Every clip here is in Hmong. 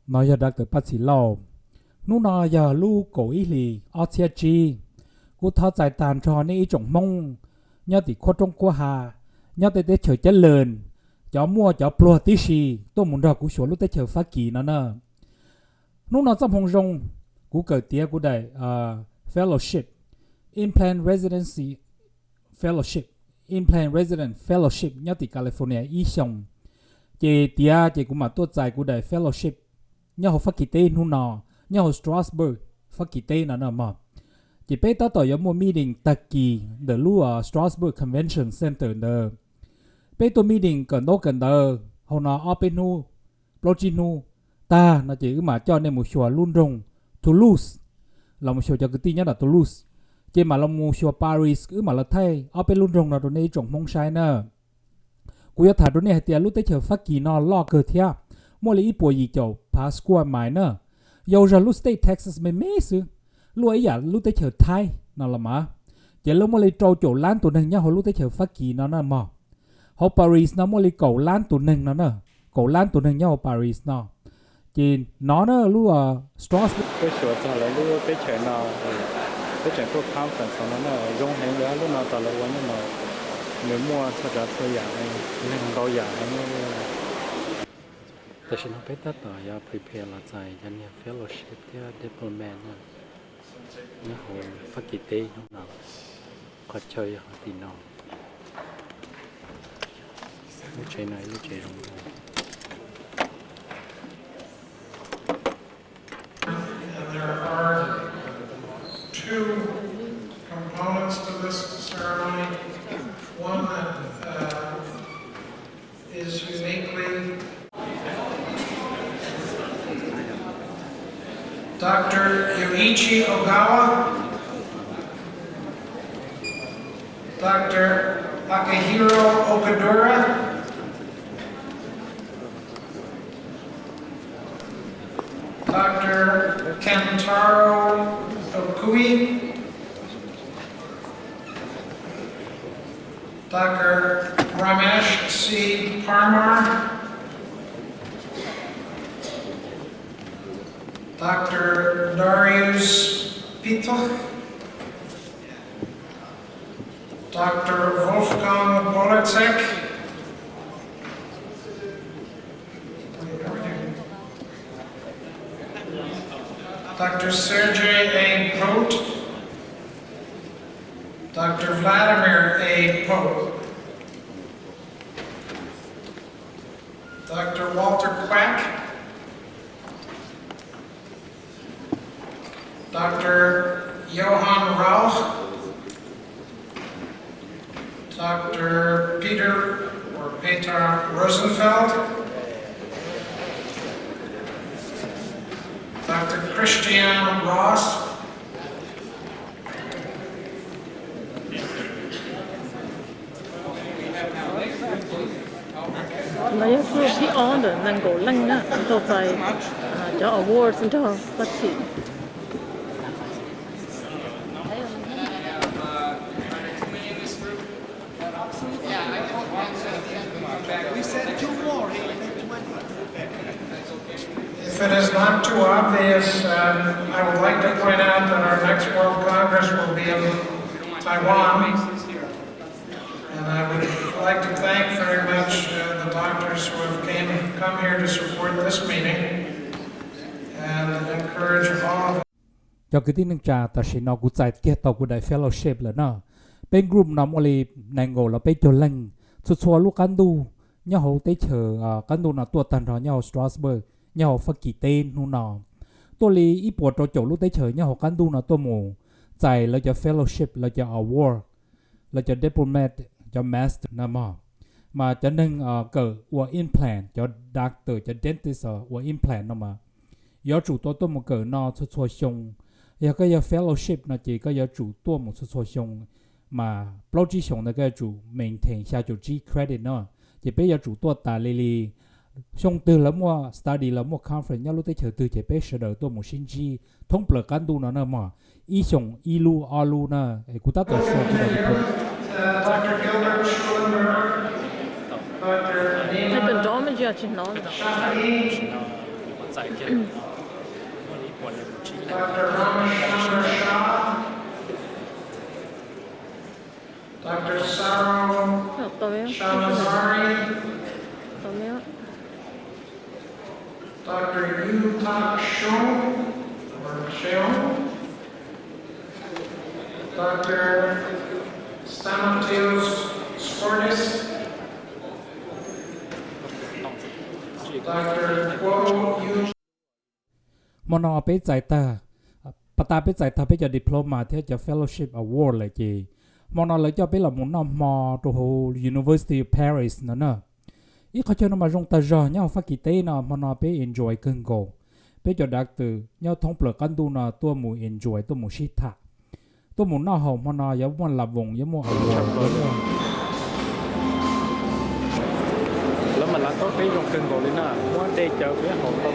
No yog Doctor Paj Txhim Lauj. Hnub no yog lub kaum ib hlis ob txhiab tsib. Kuv thov txais tag nrho nej ib tsoom Hmoob nyob tim qhuab roob qhuab hav, nyob tej teb chaws ceeb lees, cov muaj cov pluag tib si tuaj mus nrog kuv xyuas lub teb chaws Fab Kis no na. Hnub no txoj hmoo zoo, kuv kawm tiav kuv daim fellowship, Implant Residency Fellowship, Implant Resident Fellowship nyob tim California ib xyoos. Ces tiav ces kuv mam tuaj txais kuv daim fellowship nyob hauv Fab Kis teb hnub no, nyob hauv Strasbourg, Fab Kis teb no na mog. Ces peb tab tom yuav muaj meeting tag kis ntawm lub Strasbourg Convention Center ntawd. Peb tuaj meeting kawm ntaub kawm ntawv hauv no ob peb hnub, plaub tsib hnub tag no ces wb mam coj nej mus xyuas lub nroog Toulouse, los mus xyuas cov kwv tij nyob nram Toulouse. Ces mam los mus xyuas Paris, wb mam los thaij ob peb lub nroog no rau nej ib tsoom Hmoob saib na. Kuv yuav tham rau nej hais tias lub teb chaws Fab Kis no loj kawg thiab, muaj li ib puas yim caum phav square mile na. Yog zog lub state Texas me me xwb, luaj ib yam lub teb chaws Thaib no los mas. Ces lawv muaj li rau caum lab tus neeg nyob hauv lub teb chaws Fab Kis no na mog. Hauv Paris no muaj li kaum lab tus neeg no na, kaum lab tus neeg nyob hauv Paris no. Ces no na lub Strasbourg, peb xyuas txog lawv lub teb chaws no, peb tseem tuaj conference no na, zoo heev li lub no tas lawv ua nyob no, nws muaj txhua tsav txhua yam, neeg ntau yam heev. Tam sim no peb tab tom yuav prepare los txais cov niag fellowship thiab diplomat na, nyob hauv Fab Kis teb hnub no. Qhov chaw yog hauv tim no. Lub tsev no ib lub tsev zoo. And there are two components to this ceremony. One that uh, is uniquely Doctor Yoichi Ogawa, Doctor Akihiro Okadura, Doctor Kentaro Okui, Doctor Ramesh C. Parmar, Doctor Dariusz Pietlich, Doctor Wolfgang Polacek, Doctor Sergey A. Pote, Doctor Vladimir A. Pope, Doctor Walter Quack, Doctor Johann Rauch, Doctor Peter or Peter Rosenfeld, Doctor Christian Ross, no yog group thib ob ntawm nees nkaum leej na, tau txais cov awards nrog Paj Txhim. If it is not too obvious, um, I would like to point out that our next World Congress will be in Taiwan. And I would like to thank very much uh, the doctors who have came, come here to support this meeting and encourage all of Cov kwv tij neej tsa, tam sim no kuv txais kiag tau kuv daim fellowship lawm na. Peb group no muaj li nees nkaum los peb caug leej. Txhua txhua lub qab ntuj nyob hauv teb chaws qab ntuj no tuaj tag nrho nyob hauv Strasbourg, nyob hauv Fab Kis teb hnub no. Tuaj li ib puas rau caum lub teb chaws nyob hauv qab ntuj no tuaj mus txais lawv cov fellowship, lawv cov award, lawv cov diplomat, cov master no mog. Mas cov neeg kawm ua implant, cov doctor, cov dentist ua implant no mas yuav tsum tau tuaj mus kawm no txhua txhua xyoo. Yog koj yog fellowship no ces koj yuav tsum tuaj mus txhua txhua xyoo, mas plaub tsib xyoos ntawd koj yuav tsum maintain xya caum tsib credit no. Ces peb yuav tsum tuaj tas li li xyoo twg lawv muaj study, lawv muaj conference nyob lub teb chaws twg ces peb sawv daws tuaj mus sib ntsib thoob plaws qab ntuj no na mog. Ib xyoos ib lub ob lub na. Es kuv tab tom suav kuv daim diplomat. Thaij kom nrov me ntsis tsis hnov. Doctor Ramachandra Shah, Doctor Saro Shamazari, Doctor Yu Tak Shon, or Sheon, Doctor Stamatios Skortis, Doctor Kuo Yu. Hmo no peb txais tag, pas tas peb txais tag peb cov diploma thiab cov fellowship award lawm ces hmo no lawv coj peb los mus noj hmo rau hauv University of Paris no na. Ib qhov chaw no mas zoo tag zog nyob hauv Fab Kis teb no, hmo no peb enjoy kawg nkaus. Peb cov doctor nyob thoob plaws qab ntuj no tuaj mus enjoy, tuaj mus sib tham, tuaj mus noj haus. Hmo no yuav muaj la voos, yuav muaj award. Lawv mas lav tob peb zoo kawg nkaus li na, muab dej caw peb haus tau,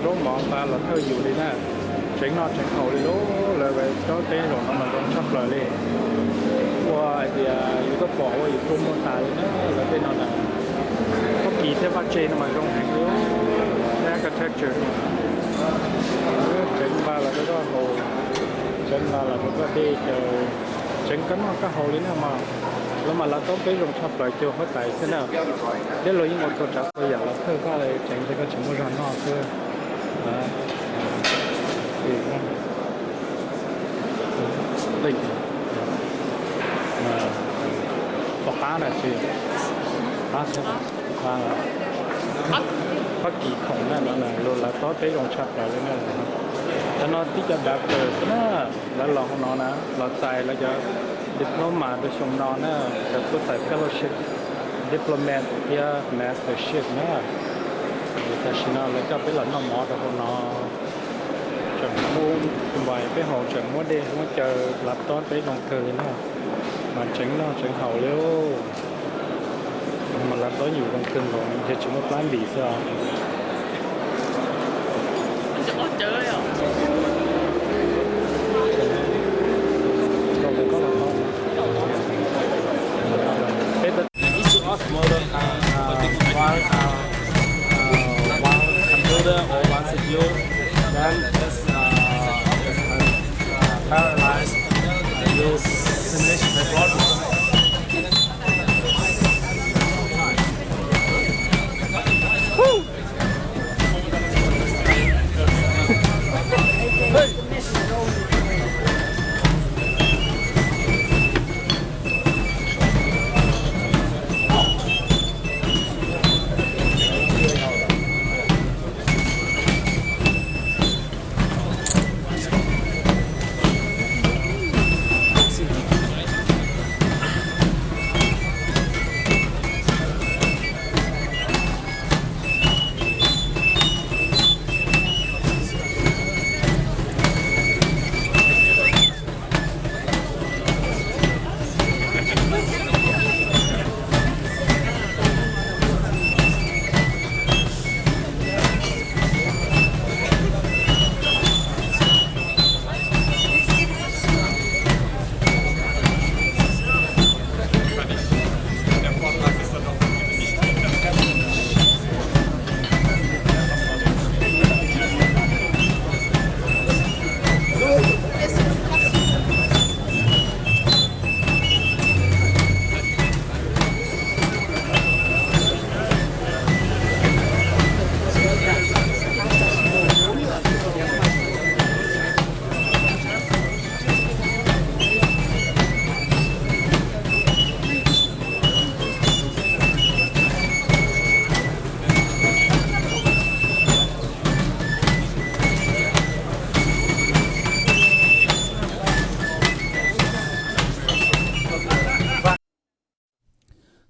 zaub mov nqa los thawj yus li na. Tseev noj tseev haus li lauj, lawv tob peb zaum no mas zoo tshaj plaws li. Ua hais tias yus tuaj pom ua yus tuaj muaj tas li na, lawv tej no na. Fab Kis thiab vaj tse no mas zoo heev li, thiab architecture no. Tseev nqa los rau koj haus, tseev nqa los rau koj dej caw, tseev koj noj koj haus li na mas. Lawv mas lav tob peb zoo tshaj plaws cuag huab tais xwb na. Dej los yeej ua txhua tsav txhua yam los thawj koj, tseev ces koj tseem muaj zog noj xwb. Pom qab na tsis, qab thiab, Fab Kis khoom na no, luag lav tob peb zoo tshaj plaws li na. Cov no tib cov doctor xwb na, lawv los hauv no na, los txais lawv cov diploma rau xyoo no na, cov tuaj txais fellowship, diploma thiab mastership na. Tam sim no lawv coj peb los noj mov rau hauv no, tseem pub npais peb haus, tseem muab dej muab caw, lav tob peb zoo kawg li na. Mas tseev noj tseev haus li. Mas lav tob yus zoo kawg nkaus, ntshe tsis muaj plab npis xwb os. Peb tau, each of us model have, uh, one, uh, uh, one computer or one C P U. Then this, uh, this, uh, paralyzed, uh, use Simulation Pathology.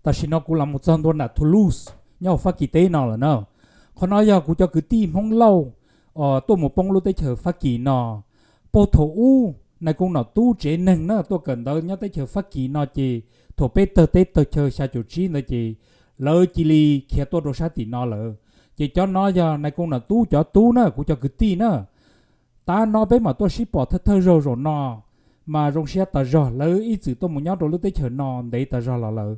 Tam sim no kuv los mus txog ntua nram Toulouse nyob hauv Fab Kis teb no lawm na. Qhov no yog kuv cov kwv tij Hmoob Lauj tuaj mus poob lub teb chaws Fab Kis no. Puag thaum ub Nais Koos Nom Tub tsev neeg na tuaj kawm ntawv nyob teb chaws Fab Kis no ces thaum peb tawg teb tawg chaw xya caum tsib ntawd ces lawv cia li khiav tuaj rau sab tim no lawm. Ces cov no yog Nais Koos Nom Tub cov tub na, kuv cov kwv tij na. Tab no peb mam tuaj sib pom thawj thawj zaug zaum no, mas zoo siab tas zog lawv ib txwm tuaj mus nyob rau lub teb chaws no ntev tas zog los lawm.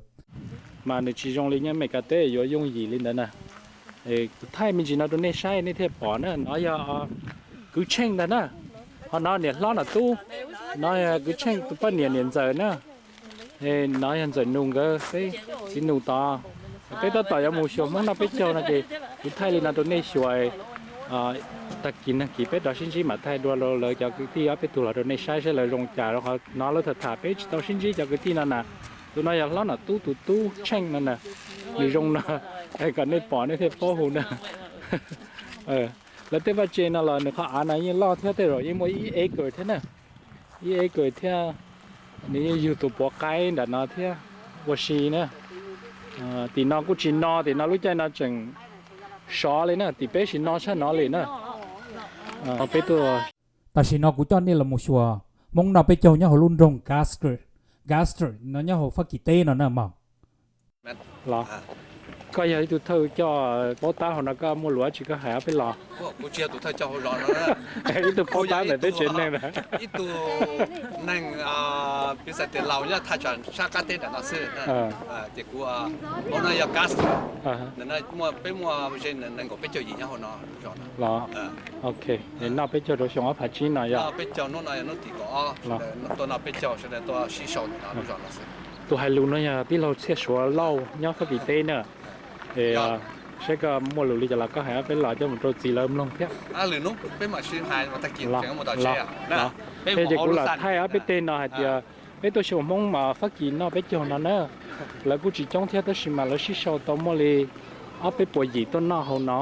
Mas nws tsis zoo li nyob Meskas teb yuav yooj yim li ntawd na. Kuv thaij me ntsis no rau nej saib nej thiaj pom na. No yog kwv Tsheej ntag na. Ho no niam hlob Nom Tub, no yog kwv Tsheej tus poj niam niam ntxawm na. No yog ntxawm Nus nkawd peb txiv Nus tod. Peb tab tom yuav mus xyuas Hmoob noj peb caug no ces kuv thaij li no rau nej xyuas. Tag kis nag kis peb rov sib ntsib mam thaij dua rau lawv cov kwv tij ob peb tug los rau nej saib saib lawv zoo cas rau qhov hnov lawv tham tham peb tsis tau sib ntsib cov kwv tij no na. Tus no yog hlob Nom Tub tus tub Tsheej no na. Nws zoo no, kom nej pom nej thiaj paub hu na. Lawv tej vaj tse no los nws qhov av no yeej loj thiab tej zaum yeej muaj ib acre thiab na. Ib acre thiab. Nws yeej yug tus puav qaib nram no thiab ua si na. Tim no kuj tsis no, tim no lub caij no tseem sov li na, tim peb sim no tshaj no li na. Peb tuaj. Tam sim no kuv coj nej los mus xyuas Hmoob noj peb caug nyob hauv lub nroog Gaster, Gaster no nyob hauv Fab Kis teb no na mog. Los, koj yog ib tug thawj coj paub tab hauv no, koj muaj lus dab tsi koj hais ob peb los. Ib tug paub tab ntawm peb tsev neeg na. Ib tug neeg, piv xam tias laus nyob thaj tsam sab qab teb nram no xwb. Ces kuv, hauv no yog Gaster, peb muaj ze nees nkaum peb caug yim nyob hauv no. Los, ok, noj peb caug rau xyoo ob phav tsib no yog. Peb caug hnub no yog hnub tim kaum ob, tuaj noj peb caug sawv daws tuaj sib sau ntawm no lub zos no xwb. Tus hais lus no yog tij laug Txhiaj Suav Lauj nyob Fab Kis teb na. Es saib koj muaj lus li cas los koj hais ob peb los coj mus rau txiv lawv mloog thiab. Los, ces kuv lam thaij ob peb teg no hais tias peb tuaj xyuas Hmoob mas Fab Kis noj peb caug no na. Lawv kuj tsis coob thiab tab sis mas lawv sib sau tau muaj li ob peb puas yim tuaj noj hauv no.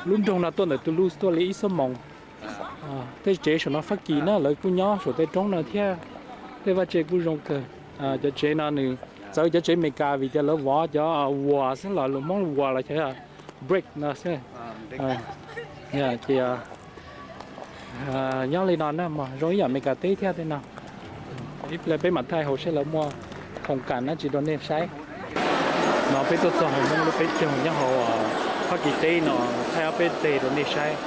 Lub nroog no tuaj ntawm Toulouse tuaj li ib xuab moos. Tej tsev saum no Fab Kis na, lawv kuj nyob saum tej roob no thiab. Tej vaj tse kuj zoo kawg. Cov tsev no nws txawv cov tsev Amelikas vim tias lawv vov cov wuas xwb los lus Hmoob wuas los xyov brick no xwb. Ces nyob li no na mog, zoo ib yam Amelikas teb thiab tej no. Ib pliag peb mam thaij hauv saib lawv muaj khoom kam dab tsi rau nej saib. No peb tuaj txog hauv Hmoob lub peb caug nyob hauv Fab Kis teb no, thaij ob peb teg rau nej saib.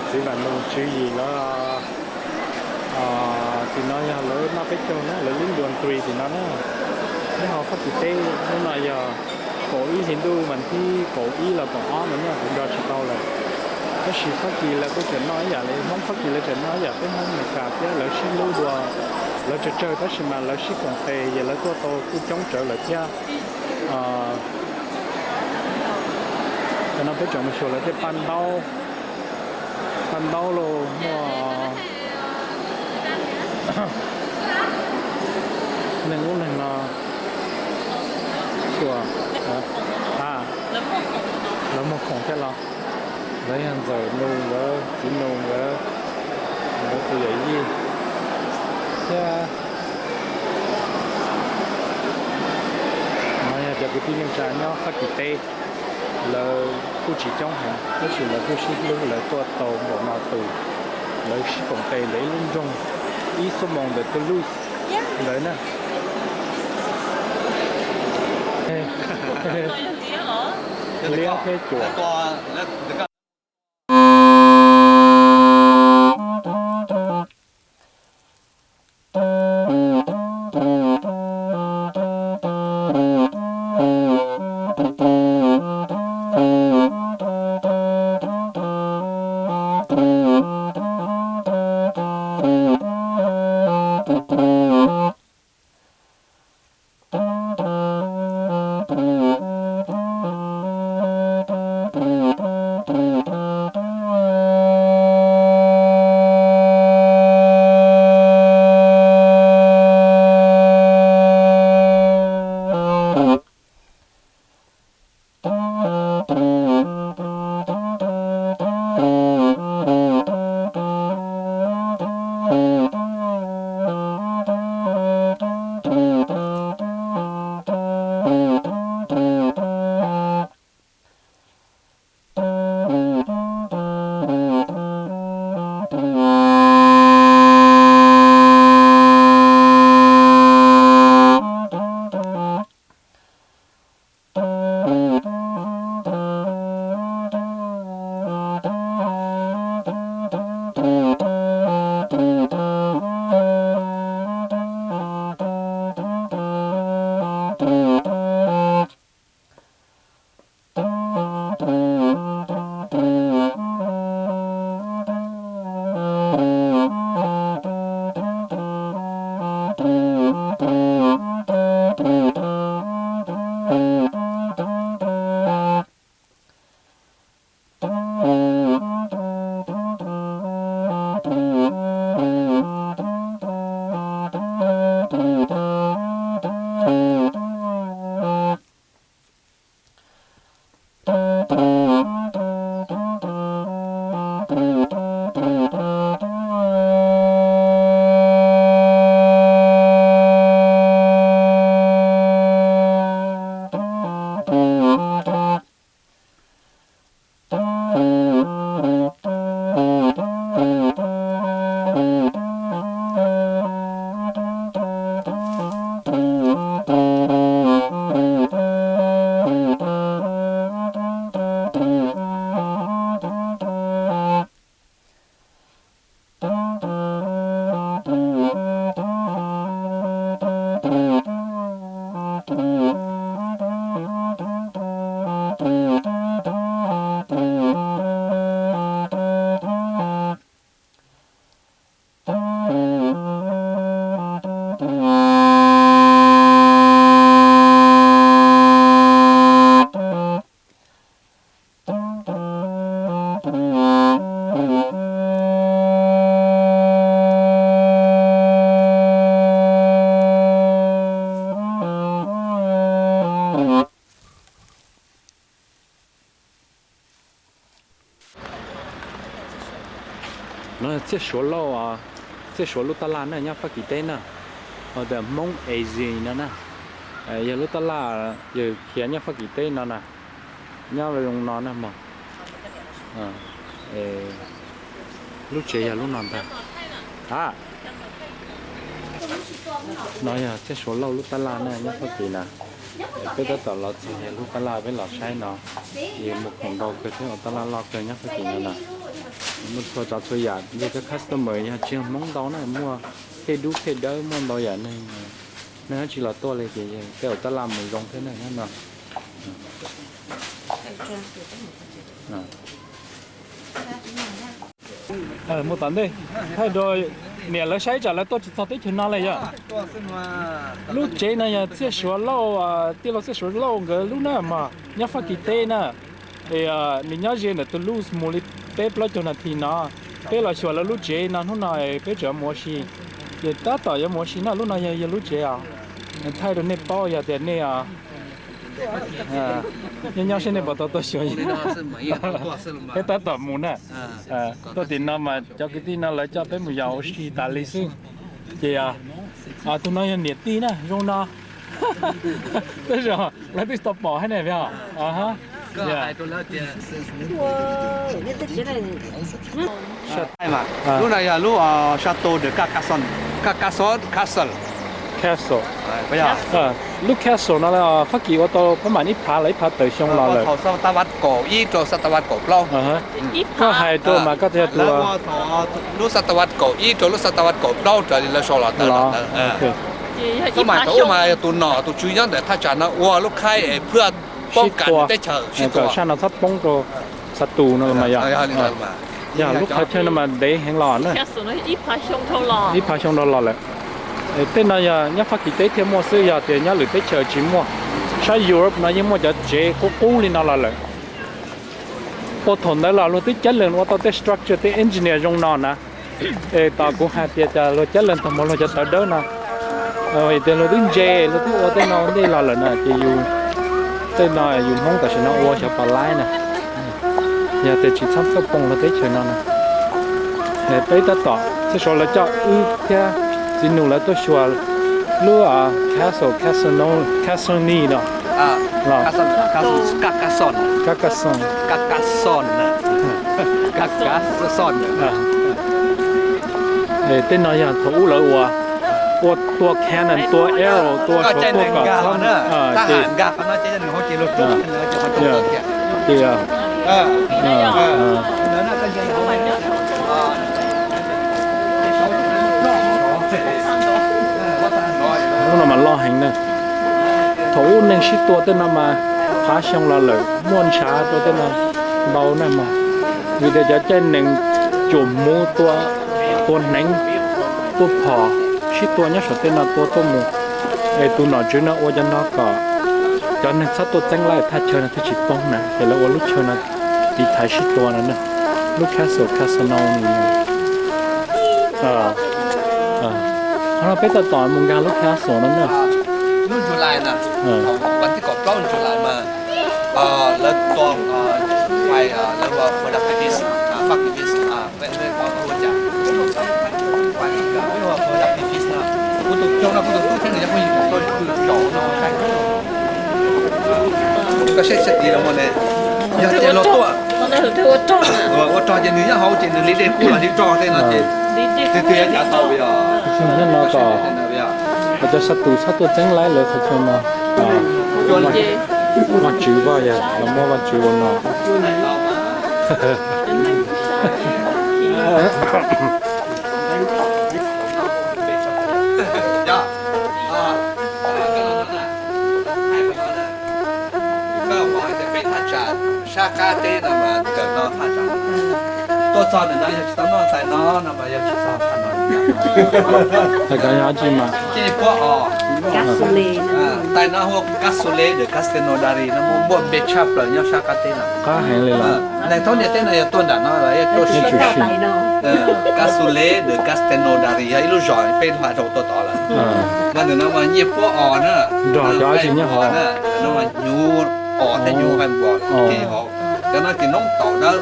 Txiv Vam Nus Tswv Yim lawv, tim no yog lawv noj peb caug na, lawv lub ntuas ntui tim no na. Nyob hauv Fab Kis teb hnub no yog kaum ib hlis ntuj mas thib kaum ib los kaum ob no nyob kuv nco tsis tau lawm. Tab sis Fab Kis lawv kuj tseem noj ib yam li Hmoob Fab Kis lawv tseem noj ib yam peb Hmoob Amelikas thiab lawv sib hlub dua. Lawv tsawg tsawg tab sis mas lawv sib koom tes ces lawv tuaj tau kuj coob tsawv lawm thiab. Tam no peb tseem mus xyuas lawv tej paj ntaub, paj ntaub los muaj neeg ub neeg no, lawv muag khoom thiab los. Lawv yog ntxawm Nus nkawd, txiv Nus nkawd, nkawd tus yawm yij thiab. No yog cov kwv tij neej tsa nyob Fab Kis teb, lawv kuj tsis coob heev tab sis lawv kuj sib hlub, lawv tuaj tau npaum no tus, lawv sib koom tes ntawm ib lub nroog ib xuab moos ntawm Toulouse ntawd na. Liab thiab cuam. No Txhiaj Suav Lauj, Txhiaj Suav lub tab laj na nyob Fab Kis teb na, hu tias Hmoob Easy no na. Yog lub tab laj yawg khiav nyob Fab Kis teb no na, nyob zoo no na mog. Lub tsev yog lub no ntag. A, no yog Txhiaj Suav Lauj lub tab laj na nyob Fab Kis na. Peb tab tom los txog yog lub tab laj peb los saib no, ces muaj khoom ntau kawg thiab, ua tab laj loj kawg nyob Fab Kis no na. Muaj txhua tsav txhua yam, yog cov customer yog tsis yog Hmoob ntau na, muaj phej dub phej dawb, muaj ntau yam neeg, neeg dab tsi los tuaj li ces tej zaum tab laj mus zoo thiab na nyob no. Mus tom ntej, thaij rau niam lawv saib tsam lawv tuaj tsis txog teb chaws no li yom. Lub tsev no yog Txhiaj Suav Lauj, tij laug Txhiaj Suav Lauj nkawd lub na mog, nyob Fab Kis teb na. Es nws nyob ze ntawm Toulouse mus li peb plaub caug nas this no. Peb los xyuas lawv lub tsev no hnub no peb tseem mus ua si. Ces tab tom yuav mus ua si na, lub no yog yawg lub tsev os. Thaij rau nej paub yog tias nej nyob nyob seb nej puas tau tuaj xyuas. Peb tab tom mus na. Tuaj tim no mas cov kwv tij no lawv coj peb mus yos ua si tas li xwb. Ces tus no yog niam tij na, zoo no. Tej zaum lawv twb tau pom thiab ne. Lub no yog lub Chateau de Carcassonne, Carcassonne Castle. Castle. Lub castle no Fab Kis ua tau pab mam ib phav los ib phav tawm xyoo los lawm. Thaum xab ta vaj kaum ib rau xab ta vaj kaum plaub. Koj hais rau mas koj tias tus lub xab ta vaj kaum ib rau lub xab ta vaj kaum plaub raws li lawv sau los ntawd. Xab mas thaum ub mas yog tus nom tus tswv nyob ntawm thaj tsam no ua lub khaib es phwj poob kam teb chaws sib tua, sab no txhob poob rau xab tus no mas yog. Yog lub qhov chaw no mas ntev heev los na. Ib phav xyoo dhau los lawm. Tej no yog nyob Fab Kis teb thiaj muaj xwb, yog tias nyob lwm teb chaws tsis muaj. Sab Europe no yeej muaj cov tsev qub qub li no los lawm. Ua thaum ntawd los luag twb cab lees ua tau tej structure tej engineer zoo no na. Es tom kuv hais tias cas luag cab lees tag mus luag cov tawv dawb no. Tias luag twb ntse luag twb ua tej no ntej los lawm na ces yus, tej no yus Hmoob tam sim no ua xyov pom laib na. Yog tias tsis txhob tuaj poob luag teb chaws no na. Peb tab tom txhij saud lawv coj wb thiab txiv nus lawv tuaj xyuas lub castle, castle, castle no. Carcassonne. Carcassonne. Tej no yog thaum ub lawv ua, ua tua cannon, tua arrow, tua saum tua kom txhob. Lub no mas loj heev na. Thaum ub neeg sib tua tej no mas qab xyoo los lawm, muaj ntshav rau tej no ntau na mas. Vim tias cov caij nees cuam hmuv tua, tua hneev, tua phom, sib tua nyob saum tej no tua tuaj mus. Es tus nom tswv no ua cov no kom cov neeg txhob tuaj txeeb laib thaj chaw no thiaj tsis poob na, ces lawv ua lub chaw no tiv thaiv sib tua no na. Lub castle, castle no. Qhov no peb tab tom mus nkag lub castle no na. Lub July na, vas thib kaum plaub July mas lawv tua, lawv ua Fab Kis, Fab Kis, kuv tus xyoo no kuv tus tub thiab nws yog phooj ywg kuv tuaj zaum no. Koj saib sab tid los mas ne, yog tias luag tuaj ua rog ces nws nyob hauv ces nws li dej kub los li rog tej no ces twg twg yuav cas tau yog. Nyob no kom cov sab tus txhob tuaj txeeb laib lawv qhov chaw no. Vaj tswv vaj yog los muab vaj tswv ua no. Koj hais tias peb thaj tsam sab qab teb no mas kawm no thaj tsam tuaj txog ntawm no yog tsis tau noj tais no no mas yog tsis txog thaj no. Tais no yog dab tsi mas? Ces puab os. Tais no hu ua Cassoulet de Castelnaudary no, muaj npe tshaj plaws nyob sab qab teb no. Qab heev li los? Neeg thoob ntiaj teb no yog tuaj nram no los yeej tuaj sim. Cassoulet de Castelnaudary yog ib lub zos peb hla zaum tuaj tod lawm. Mas ntawm no mas nyiaj puab os na. Nrog cov dab tsi nyob hauv? No mas hnyuv os thiab hnyuv nqaij npua ces hauv. Cov no ces noob taum dawb,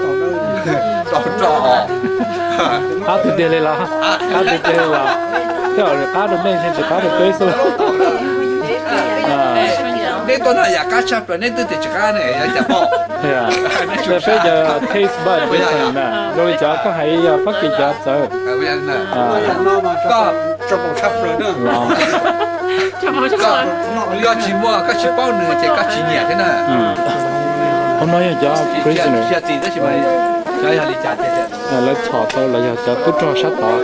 rau rau os. Qab tiag tiag li los? Qab tiag tiag li los? Tej zaum qab rau nej, tsis qab rau peb xwb. Neb tuaj no yam qab tshaj plaws, neb twb tias tsis qab ne, yog cas pom? Peb cov taste bud different na, zoo li cov koj hais yog Fab Kis cov txawv. Koj tsis muaj, koj tsis paub nws ces koj tsis nyiam thiab na. Qhov no yog cov prisoner. Lawv txhom tau los yog cov tub rog sab tod,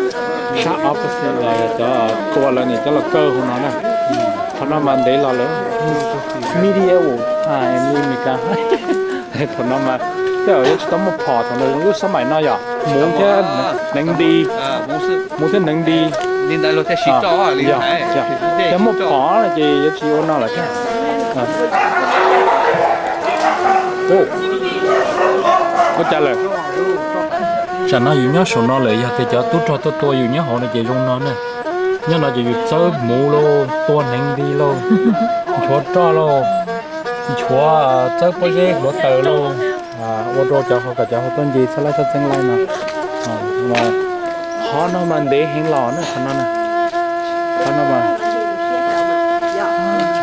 sab opposite los yog cov tua lawv niam cov los kaw hauv no na. Qhov no mas ntev los lawm, medieval time li Meskas. Thaum no mas tej zaum yuav tsis tau muaj phom, thaum no lub xab maim no yog hmuv thiab hneev nti, hmuv thiab hneev nti. Yog muaj phom ces yuav tsis ua no lawm thiab. Ua cas lawm? Tsam no yus nyob saum no lawm, yog tias cov tub rog tuaj tua yus nyob hauv no ces zoo no na. Nyob no ces yus txawb hmuv lauj, tua hneev nti lauj, nchuav roj lauj, nchuav txawb pob zeb hluav taws lauj, ua rau cov ho kom cov ho tuaj nce txhob laib txhob txeeb laib no. Qhov no mas ntev heev los na, qhov no na. Qhov no mas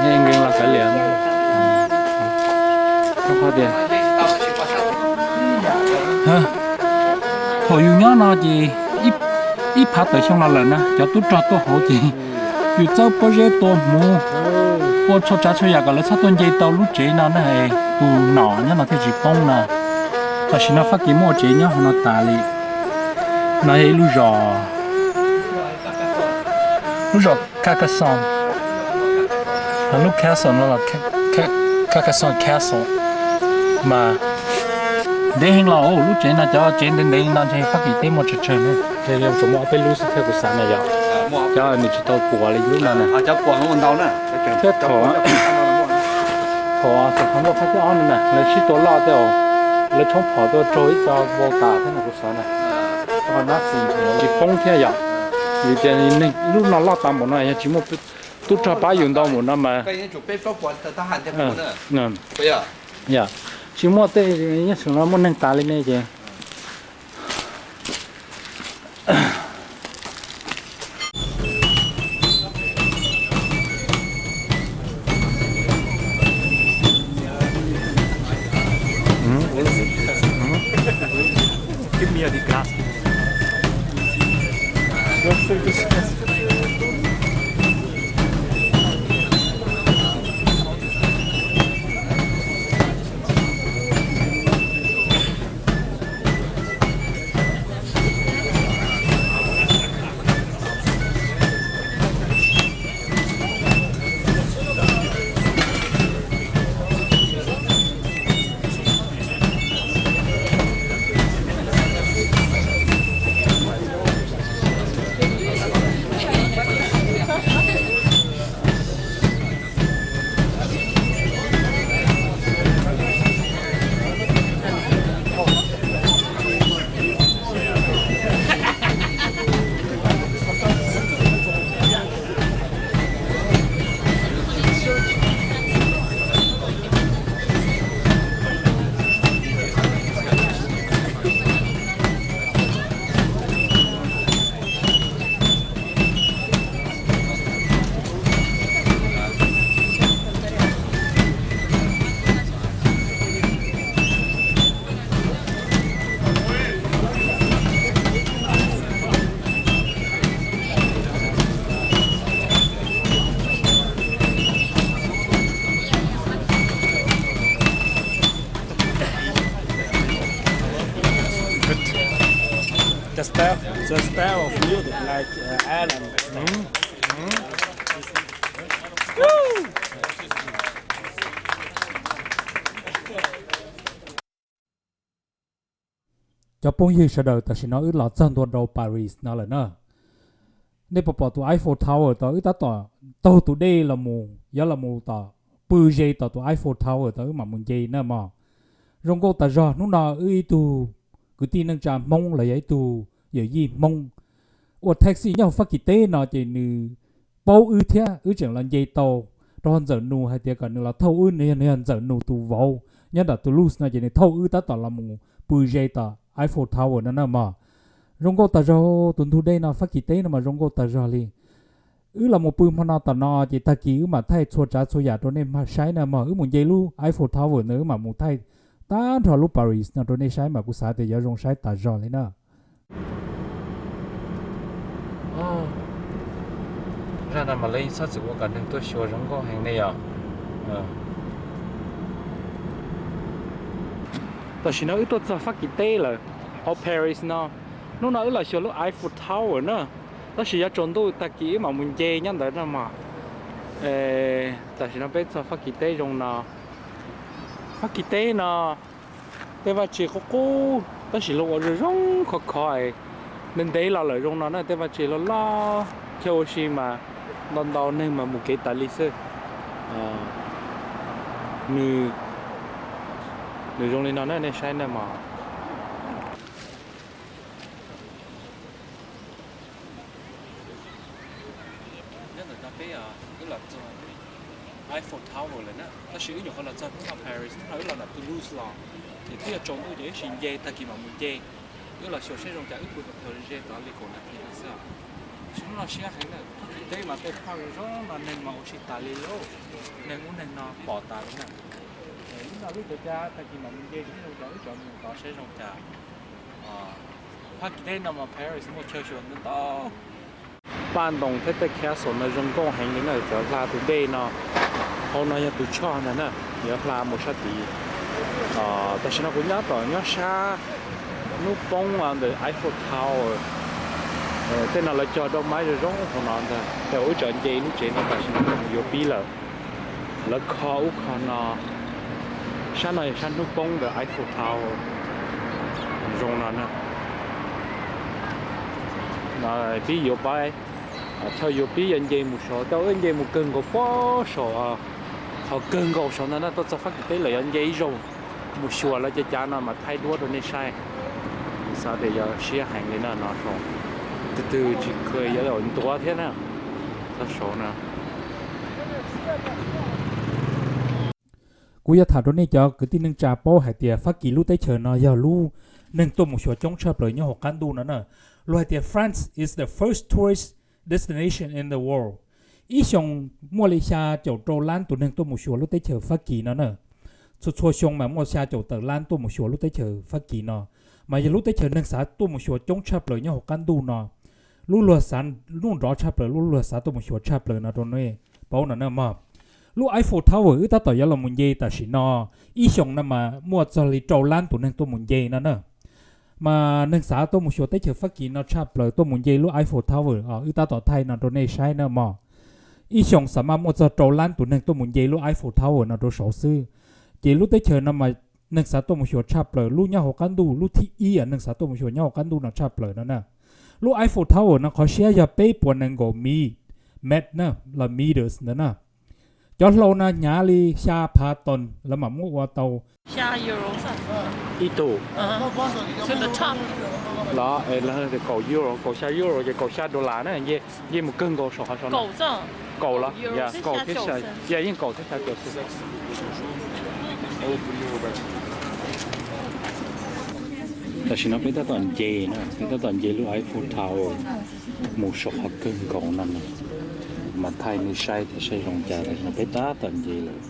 nkees los kav liam. Qhov tias thaum yus nyob no ces ib phav tawm xyoo los lawm na, cov tub rog tuaj hauv ces yus txawb pob zeb tua hmuv, ua txhua tsav txhua yam kom lawv txhob tuaj nce tau lub tsev no na. Tus nom nyob no thiaj tsis poob no. Tam sim no Fab Kis muab ua tsev nyob hauv no tas li. No yog ib lub zos, lub zos Carcassonne. Lub castle no los Carcassonne Castle. Mas ntev heev los lub tsev no, cov tsev ntev ntev no ntshe Fab Kis teb muaj tsawg tsawg ne. Tsuas muaj ob peb lub xwb thiab kuv xav na yom. Cov nws tsis tau puas li lub no na. Thiab thaum, thaum xeem Kham Lauj phab thib ob no na, lawv sib tua loj tej, lawv tshoob phom tuaj raug ib co vau tas thiab no kuv xav na. Ho nab xis tsis poob thiab yom. Vim tias neeg lub no loj tas npaum no yog tsis muaj tub rog pab yus ntau npaum no mas, yog tsis muaj tej nyob saum no muaj neeg tas li ne ces. The style, the style of music like uh, Ireland. Cov phooj ywg sawv daws, tam sim no wb los txog ntua rau Paris no lawm na. Nej puas pom tus Eiffel Tower tod? Wb tab tom taug tus dej los mus, yuav los mus tom, pw ze tom tus Eiffel Tower tod wb mam mus nce na mog. Zoo nkauj tas zog. Hnub no wb ib tug kwv tij neej tsa Hmoob los yog ib tug yawm yij Hmoob ua taxi nyob hauv Fab Kis teb no ces nws paub wb thiab wb tseem los nce tau, rau qhov Ntxawm Nus hais tias kom nws los thauj wb, nws yog, nws yog Ntxawm Nus tus vauv nyob nram Toulouse no ces nws thauj wb tab tom los mus pw ze tom Eiffel Tower no na mog. Zoo nkauj tas zog, tus ntug dej no Fab Kis teb no mas zoo nkauj tas zog li. Wb los mus pw hmo no tom no ces tag kis wb mam thaij txhua tsav txhua yam rau nej saib na mog. Wb mus nce lub Eiffel Tower ntawd wb mam mus thaij tag nrho lub Paris no rau nej saib mas kuv xav tias yuav zoo saib tas zog li na. Zaj no mas lawv yeej txhob txwm ua kom neeg tuaj xyuas zoo nkauj heev ne yom. Tam sim no wb tuaj txog Fab Kis teb lawm, hauv Paris no. Hnub no wb los xyuas lub Eiffel Tower na, tab sis yuav tsaus ntuj tag kis wb mam mus nce nyob ntawd no mog. Tam sim no peb txog Fab Kis teb zoo no. Fab Kis teb no tej vaj tse qub qub tab sis luag ua zoo zoo khov khov es ntev ntev los lawm zoo no na, tej vaj tse loj loj, chaw ua si mas ntau ntau neeg mas mus kev tas li xwb. Nws, nws zoo li no na, nej saib na mog. Nyob ntawm no peb, wb los txog Eiffel Tower lawm na, tab sis wb nyuam qhuav los txog Paris, wb los ntawm Toulouse los, ces twb yuav tsaus ntuj ces wb sim nce tag kis mam mus nce. Wb los xyuas saib zoo cas wb pw hotel ze tod li kaum nas this no xwb. Tab sis hnub no siab heev na, Fab Kis teb mas tej phaj zoo no neeg mas ua si tas li lauj, neeg ub neeg no pom tas li na. Wb no wb cov cab tag kis mam mus nce saib zoo cas, wb cov mus tod saib zoo cas. Fab Kis teb no mas Paris muaj chaw xyuas ntau ntau. Paj ntoos thiab tej castle no zoo nkauj heev li na, cov hla tus dej no. Hauv no yog tus choj ntag na, yuav hla mus sab tid. Tam sim no kuv nyob tom nyob sab hnub poob ntawm Eiffel Tower. Tej no lawv cog doj maib zoo zoo hauv no ntag. Ces wb tseem nce lub tsev no tam sim no mus yuav pib lawm. Lawv kho ub kho no. Sab no yog sab hnub poob ntawm Eiffel Tower. Zoo no na. Pib yuav pab, chaw yuav pib yuav nce mus saud, tau wb nce mus kawg nkaus pob saud, qhov kawg nkaus saud ntag na, tuaj txog Fab Kis teb lawm yuav nce ib zaug mus xyuas lawv cov cab no mas thaij duab rau nej saib. Xav tias yuav siab heev li na no saud, twg twg tsis kheev yuav ntuav thiab na. Txog saud na. Kuv yuav tham rau nej cov kwv tij neej tsa paub hais tias Fab Kis lub teb chaws no yog lub neeg tuaj mus xyuas coob tshaj plaws nyob hauv qab ntuj no na. Luag hais tias France is the first tourist destination in the world. Ib xyoos muaj li xya caum rau lab tus neeg tuaj mus xyuas lub teb chaws Fab Kis no na. Txhua txhua xyoo mas muaj xya caum tawm lab tuaj mus xyuas lub teb chaws Fab Kis no, mas yog lub teb chaws neeg xav tuaj mus xyuas coob tshaj plaws nyob hauv qab ntuj no. Lub luag xav, lub nrov tshaj plaws, lub luag xav tuaj mus xyuas tshaj plaws no rau nej paub no na mog. Lub Eiffel Tower wb tab tom yuav los mus nce tam sim no, ib xyoos no mas muaj txog li rau lab tus neeg tuaj mus nce no na. Mas neeg xav tuaj mus xyuas teb chaws Fab Kis no tshaj plaws tuaj mus nce lub Eiffel Tower os, wb tab tom thaij no rau nej saib na mog. Ib xyoos xav mas muaj txog rau lab tus neeg tuaj mus nce lub Eiffel Tower no rau saud xwb. Ces lub teb chaws no mas neeg xav tuaj mus xyuas tshaj plaws lub nyob hauv qab ntuj, lub thib ib neeg xav tuaj mus xyuas nyob hauv qab ntuj no tshaj plaws no na. Lub Eiffel Tower no qhov siab yog peb puas nees nkaum mi, met na, los meters ntawd na. Cov hlau no hnyav li xya phav toos lawv mam muab ua tau. Ib tug los kaum euro, kaum xya euro ces kaum xya dollar na, nce mus kawg nkaus saum qhov saud no. Kaum los, kaum thiab xya, yeej kaum thiab xya caum xwb. Tam sim no peb tab tom nce na, peb tab tom nce lub Eiffel Tower mus saum qhov kawg nkaus no na, mas thaij nej saib tias saib zoo cas. Tam sim no peb tab tom nce lawm,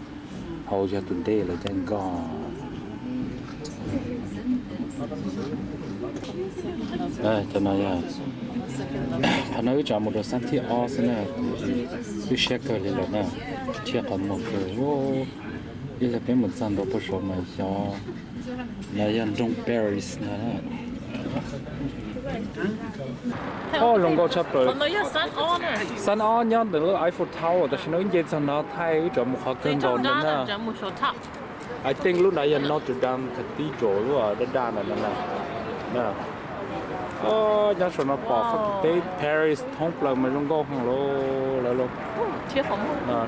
hauv yog tus ntej lawv caij nkoj. Cov no yog, qhov no wb tseem mus rau Saint-Ouen xwb na, wb siab kawg li lawm na, thiab qhov muag kawg. Ib pliag peb mus txog ntua puag saud mas xyov, no yog nroog Paris ntag. Zoo nkauj tshaj plaws. Saint-Ouen nyob ntawm lub Eiffel Tower, tam sim no wb nce txog no thaij wb tseem mus qhov kawg nkaus ntawd na. I think lub ntawd yog Notre Dame Cathedral, lub daj daj ntawd na. Nyob saum no pom Fab Kis teb Paris thoob plaws mas zoo nkauj heev lawm.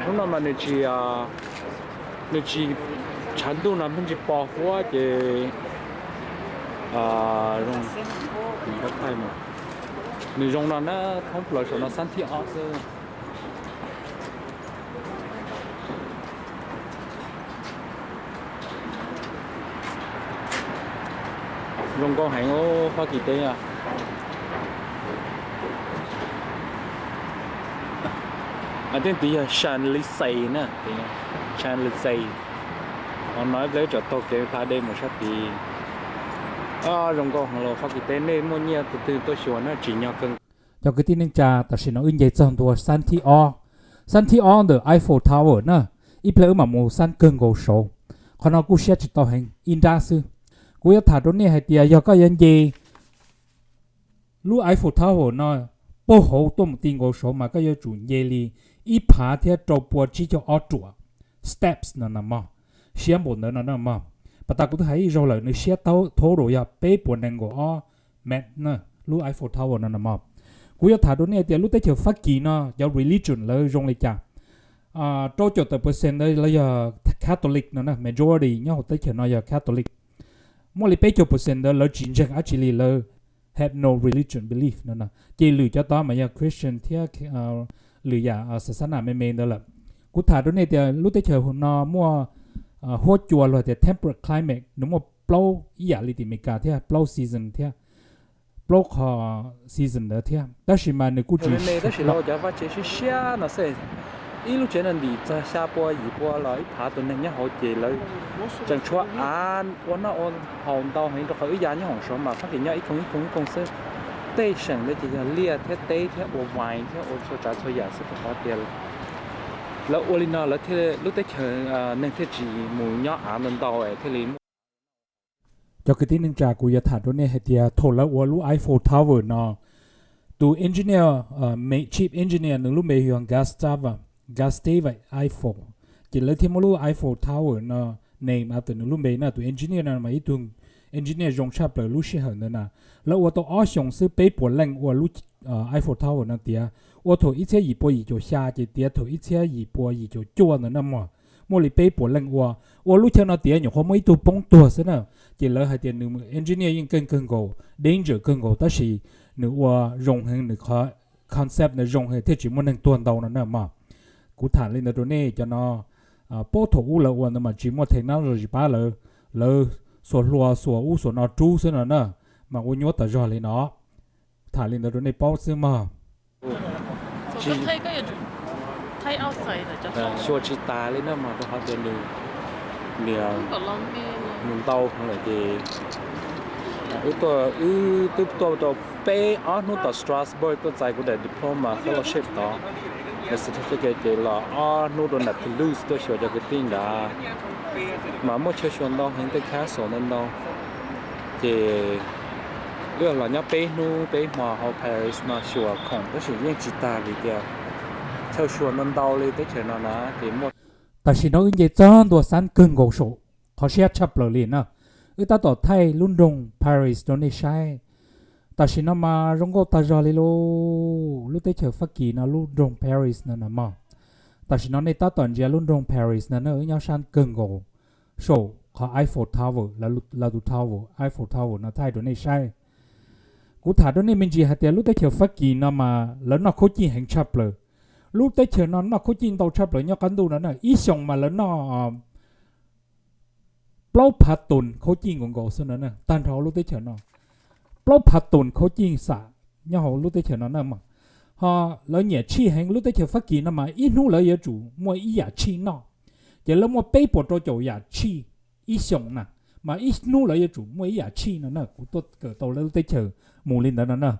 Hnub no mas nws tsis, nws tsis, tshav ntuj no pheej tsis pos huab ces zoo, nws zoo no na, thoob plaws saum no Saint-Ouen xwb. Zoo nkauj heev os, Fab Kis teb os. Tej tiv yog Champs-Élysées na, Champs-Élysées. Ho no ib pliag tsom taug kev hla dej mus sab tid. Zoo nkauj heev los Fab Kis teb, nej muaj nyiaj tus twg tuaj xyuas na, tsim nyog kawg. Cov kwv tij neej tsa, tam sim no wb nce txog ntua xab thib ob, xab thib ob ntawm Eiffel Tower na. Ib pliag wb mam mus xab kawg nkaus saud. Qhov no kuj siab tsis tau heev, ib nrab xwb. Kuv yuav tham rau nej hais tias yog koj yuav nce lub Eiffel Tower no puag hauv tuaj mus ti nkaus saud mas koj yuav tsum nce li ib phav thiab rau pua tsib caug ob ruam steps no na mog. Siab npaum ntawd no na mog. Pas tas kuv twb hais ib zaug lawm, nws siab total yog peb puas nees nkaum ob mev na, lub Eiffel Tower no na mog. Kuv yuav tham rau nej tias lub teb chaws Fab Kis no cov religion lawv zoo li cas. Rau caum tawm percent ntawd lawv yog Catholic no na, majority nyob hauv teb chaws no yog Catholic. Muaj li peb caug percent ntawd lawv tsis ntseeg dab tsi li, lawv have no religion belief no na. Ces lwm cov tod mas yog Christian thiab lwm yam xas xab nas me me ntawd lawm. Kuv tham rau nej tias lub teb chaws no muaj huab cua los tias temperate climate, nws muaj plaub ib yam li tim Amelikas thiab, plaub season thiab, plaub qho season ntawd thiab, tab sis mas nws kuj tsis me me, tab sis lawv cov vaj tsev siab siab no xwb. Ib lub tsev no ntim txog xya pua yim pua los ib phav tus neeg nyob hauv ces lawv tseem tshuav av ua noj ua haus ntau heev, rau qhov wb ya nyob hoom saud mas Fab Kis nyob ib koog ib koog ib koog xwb. Tej seem ntawd ces yog liaj thiab teb thiab ua vine thiab ua txhua tsav txhua yam xwb, rau qhov tias lawv ua li no lawv thiaj, lub teb chaws neeg thiaj tsis mus nyob av ntau ntau thiaj li muaj. Cov kwv tij neej tsa, kuv yuav tham rau nej hais tias thaum lawv ua lub Eiffel Tower no, tus engineer, chief engineer, nws lub npe yog Gustave, Gustave Eiffel. Ces lawv thiaj muab lub Eiffel Tower no name after nws lub npe na. Tus engineer no mas ib tug engineer zoo tshaj plaws lub sij hawm ntawd na. Lawv ua tau ob xyoos xwb peb puas leej ua lub Eiffel Tower no tiav. Ua thaum ib txhiab yim pua yim caum xya ces tiav thaum ib txhiab yim pua yim caum cuaj ntawd na mog. Muaj li peb puas leej ua, ua lub chaw no tiav nyuam qhuav muaj ib tug poob tuag xwb na. Ces lawv hais tias nws engineer yeej keej kawg nkaus, danger kawg nkaus, tab sis nws ua zoo heev, nws qhov concept ntawd zoo heev thiaj tsis muaj neeg tuag ntau no na mog. Kuv tham li ntawd rau nej, cov no paub thaum ub lawv ua ntawd mas tsis muaj technology pab lawv, lawv xuas hlua xuas ub xuas no rub xwb no na, mas ua nyuaj tas zog li no. Tham li ntawd rau nej paub xwb mog. Xyuas tsis tas li na mog, rau qhov tias nws, nws mus ntau heev lawm ces wb tuaj, wb twb tuaj rau peb ob hnub tom Strasbourg tuaj txais kuv daim diploma fellowship tod, daim certificate ces los ob hnub rau nram Toulouse tuaj xyuas cov kwv tij ntawd, mas muaj chaw xyuas ntau heev, tej castle ntau ntau. Ces wb los nyob peb hnub peb hmo hauv Paris no xyuas khoom tab sis yeej tsis tas vim tias chaw xyuas ntau ntau li teb chaws no na ces muaj. Tam sim no wb nce txog ntua xab kawg nkaus saum, qhov siab tshaj plaws li na. Wb tab tom thaij lub nroog Paris rau nej saib. Tam sim no mas zoo nkauj tag zog li lauj, lub teb chaws Fab Kis no lub nroog Paris no na mog. Tam sim no nej tab tom ntsia lub nroog Paris no na, wb nyob sab kawg nkaus saum qhov Eiffel Tower, lawv tus tower, Eiffel Tower no thaij rau nej saib. Kuv tham rau nej me ntsis hais tias lub teb chaws Fab Kis no mas lawv noj khaub cij heev tshaj plaws. Lub teb chaws no noj khaub cij ntau tshaj plaws nyob qab ntuj no na, ib xyoos mas lawv noj plaub phav tus khaub cij nkaus nkaus xwb no na, tag nrho lub teb chaws no. Plaub phav tus khaub cij xam nyob hauv lub teb chaws no na mog. Ho lawv nyiam tshij heev, lub teb chaws Fab Kis no mas ib hnub lawv yuav tsum muaj ib yam tshij noj. Ces lawv muaj peb puas rau caum yam tshij ib xyoos na, mas ib hnub lawv yuav tsum muaj ib yam tshij no na. Kuv tuaj kawm tau lawv lub teb chaws mus li ntawd no na.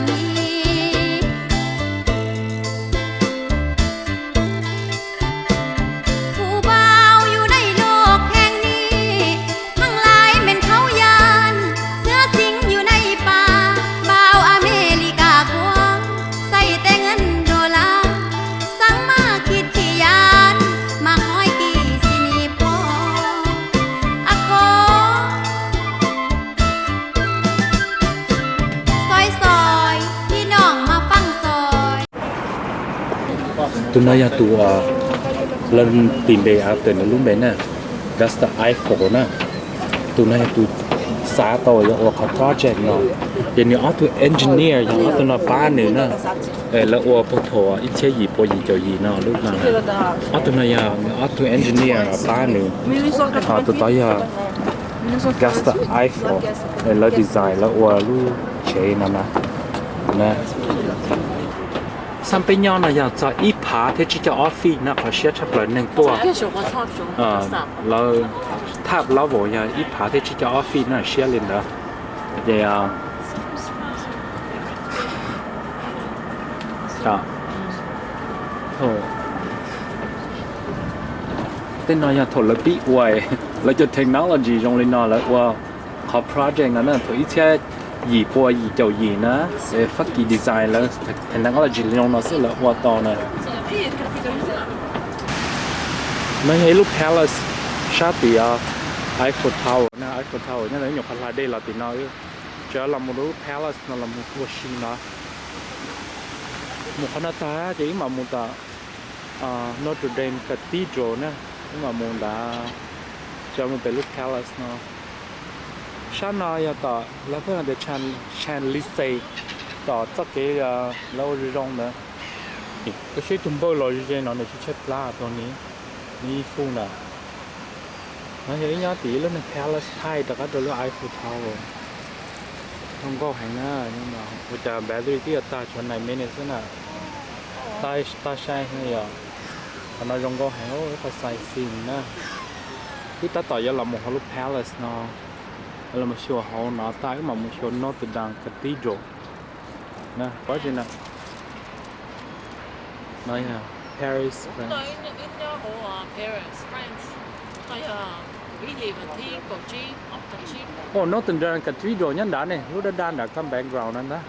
มีผู้เบาอยู่ในโลกแห่งนี้ ทั้งหลายแม่นเขาย้าน เสือสิงอยู่ในป่า บ่าวอเมริกากว้าง ใส่แต่เงินดอลลาร์ สังมาคิดขี้ย้าน มาคอยกี่สิหนีพ่อ อะขอ ซอยซอย พี่น้องมาฟังซอย Tus no yog tus lawv tis npe, tus no lub npe na, Gustav Eiffel na. Tus no yog tus xav tau yog ua qhov project no, ces nws ob tug engineer yog ob tug no pab nws na. Lawv ua puag thaum ib txhiab yim pua yim caum yim no lub no na. Ob tug no yog nws ob tug engineer pab nws. Tus tod yog Gustav Eiffel, lawv design lawv ua lub tsev no na. Xab peb nyob no yog txog ib phav thiab tsib caug ob feet na, qhov siab tshaj plaws neeg tuaj. Lawv top level yog ib phav thiab tsib caug ob feet na, siab li ntawd. Ces tej no yog thaum lawv pib ua, lawv cov technology zoo li no lawv ua qhov project no na, thaum ib txhiab yim pua yim caum yim na, Fab Kis design lawv technology zoo no xwb lawv ua tau na. No yog ib lub palace sab tim Eiffel Tower na, Eiffel Tower nyob ntawd, nyuam qhuav hla dej los tim no, tseem los mus rau lub palace no los mus ua si no. Mus qhov no tag ces wb mam mus tom Notre Dame Cathedral na, wb mam mus ntawd, tseem mus pem lub palace no. Sab no yog tom lawv pheej hais tias Champs-Élysées, tom txoj kev lawv ua zoo zoo ntawd. Koj saib tus npawj los ze ze no nws tsis tshaib plab, tus ni, ni hu ntawd. No yog ib nyob tim lub niag palace thaij rov qab rau lub Eiffel Tower. Zoo nkauj heev na, ua cas battery twb yuav tag tshuav nine minutes xwb na. Tag saib no yog, qhov no zoo nkauj heev, ib qho sightseeing na. Wb tab tom yuav los mus hauv lub palace no, los mus xyuas hauv no tag wb mam mus xyuas Notre Dame Cathedral na, pab tsi na. No yog Paris, France. Oh, Notre Dame Cathedral nyob nrad ne, lub dab dab nrad koj background no ntag.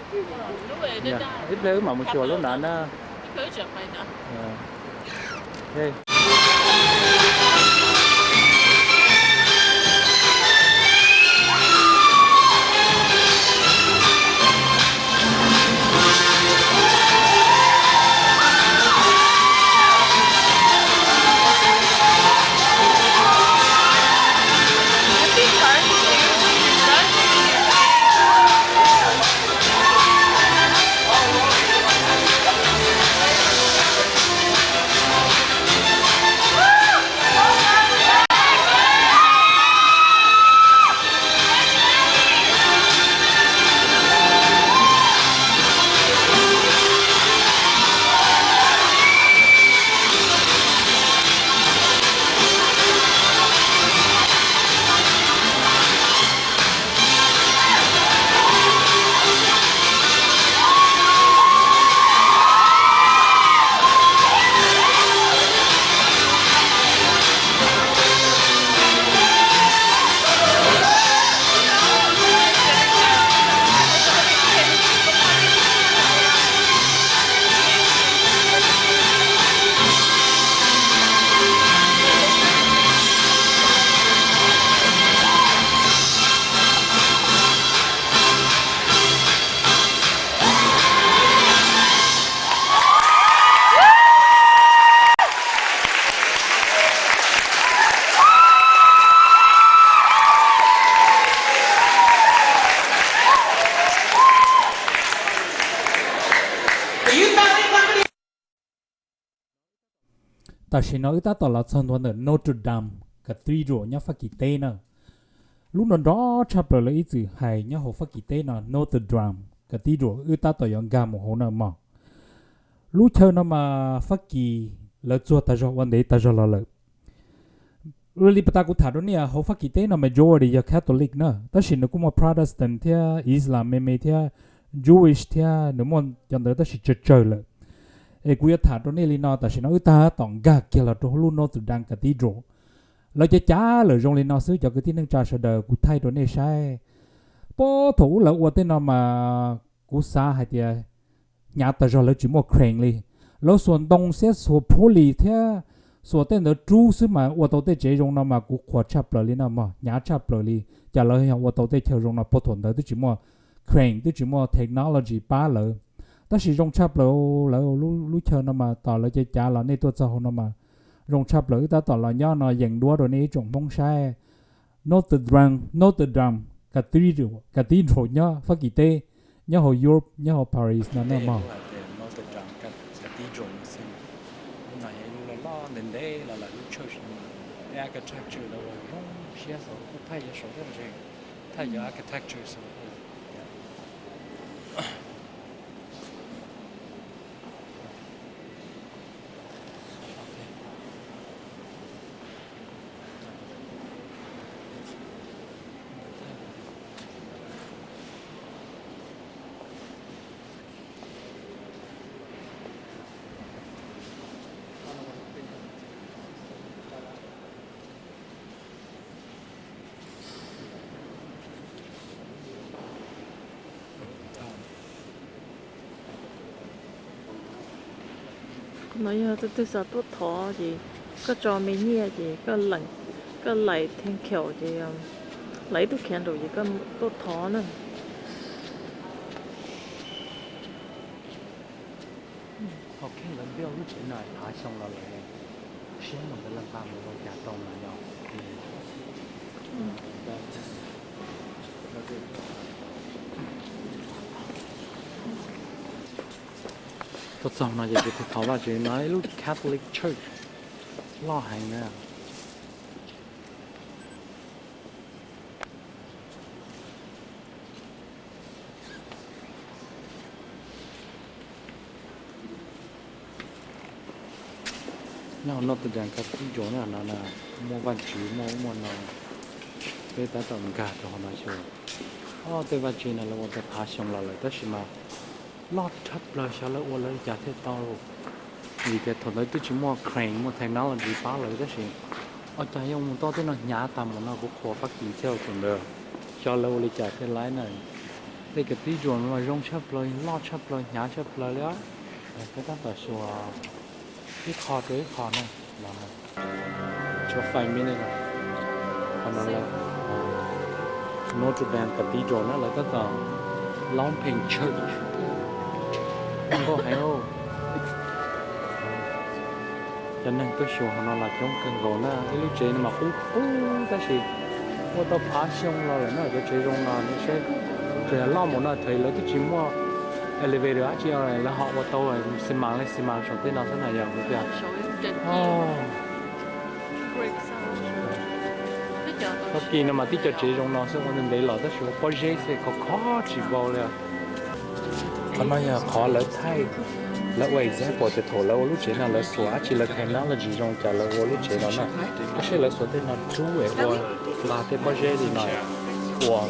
Ib pliag wb mam mus xyuas lub nrad na. Tam sim no wb tab tom los txog ntua ntawm Notre Dame Cathedral nyob Fab Kis teb na. Lub nrov nrov tshaj plaws lawv ib txwm hais nyob hauv Fab Kis teb no, Notre Dame Cathedral, wb tab tom yuav nkag mus hauv na mog. Lub chaw no mas Fab Kis lawv txuag tag zog ua ntev tag zog los lawm. Ua li pas tas kuv tham rau nej, hauv Fab Kis teb no majority yog Catholic na, tab sis nws kuj muaj Protestant thiab Islam me me thiab Jewish thiab nws muaj cov ntawd tab sis tsawg tsawg lawm. Es kuv yuav tham rau nej li no, tam sim no wb tab tom nkag kiag los rau lub Notre Dame Cathedral. Lawv cav cav lawm zoo li no xwb cov kwv tij neej tsa sawv daws, kuv thaij rau nej saib. Puag thaum ub lawv ua tej no mas kuv xav hais tias hnyav tas zog, lawv tsis muaj crane li. Lawv xuas ntoo xiab xuas phuab lis thiab xuas tej ntawd rub xwb mas ua tau tej tsev zoo no mas kuv qhuas tshaj plaws li no mog, hnyav tshaj plaws li. Cas lawv yog ua tau tej chaw zoo no puag thaum ntawd twb tsis muaj crane, twb tsis muaj technology pab lawv. Tab sis zoo tshaj plaws, lawv lub chaw no mas tos lawv cav cav los nej tuaj txog hauv no mas zoo tshaj plaws. Wb tab tom los nyob no yees duab rau nej ib tsoom Hmoob saib. Notre Dame, Notre Dame Cathedral nyob Fab Kis teb, nyob hauv Europe, nyob hauv Paris no na mog. Lub no yog ib lub loj loj ntev ntev los lawm, lub church no mas architecture lawv ua zoo siab xav kuj thaij cov saum thiab, thaij cov architecture xaum. No yog tus twg xav tuaj thov ces koj tso me nyiaj ces koj lais theej khaum ces lais ib tug candle ces koj tuaj thov na. Lawv build lub tsev no phav xyoo los lawm, siab mus ntawd lawv nqa mus ua cas tau no yog. Tuaj txog no ces kuv thov Vajtswv no ib lub Catholic Church loj heev na. Nyob hauv Notre Dame Cathedral na, no muaj vaj tswv muaj ub muaj no, peb tab tom nkag rau hauv no xyuas. Ob tej vaj tse no lawv ua tau phav xyoo los lawm tab sis mas loj tshaj plaws, xyov lawv ua lawv li cas thiaj tau. Vim tias thaum ntawd twb tsis muaj crane muaj technology pab lawv tab sis ua cas yuav mus tau tej no hnyav tag mus no, kuv qhuas Fab Kis thiab thaum ntawd, xyov lawv ua li cas thiaj laib na. Tej cathedral no zoo tshaj plaws, loj tshaj plaws, hnyav tshaj plaws li os. Peb tab tom xyuas ib qho rau ib qho na. Tshuav five minutes no, Notre Dame Cathedral na, lawv tab tom launch page church. Nkauj heev. Cov neeg tuaj xyuas hauv no los coob kawg nkaus na. Ib lub tsev no mas qub qub tab sis ua tau phav xyoo los lawm na, cov tsev zoo no nej saib, tseem loj mus no, thaum lawv twb tsis muaj elevator dab tsi, lawv ho ua tau xi mas li xi mas saum tej no xwb na yog tias. Fab Kis no mas tib co tsev zoo no xwb ua ntev ntev los tab sis ua pob zeb xwb khov kho tsis vau li. Qhov no yog qhov lawv thaij, lawv ua example tias thaum lawv ua lub tsev no lawv xuas dab tsi, lawv technology zoo cas lawv ua lub tsev no na. Tab sis lawv xuas tej no rub es ua, nqa tej pob zeb li no ua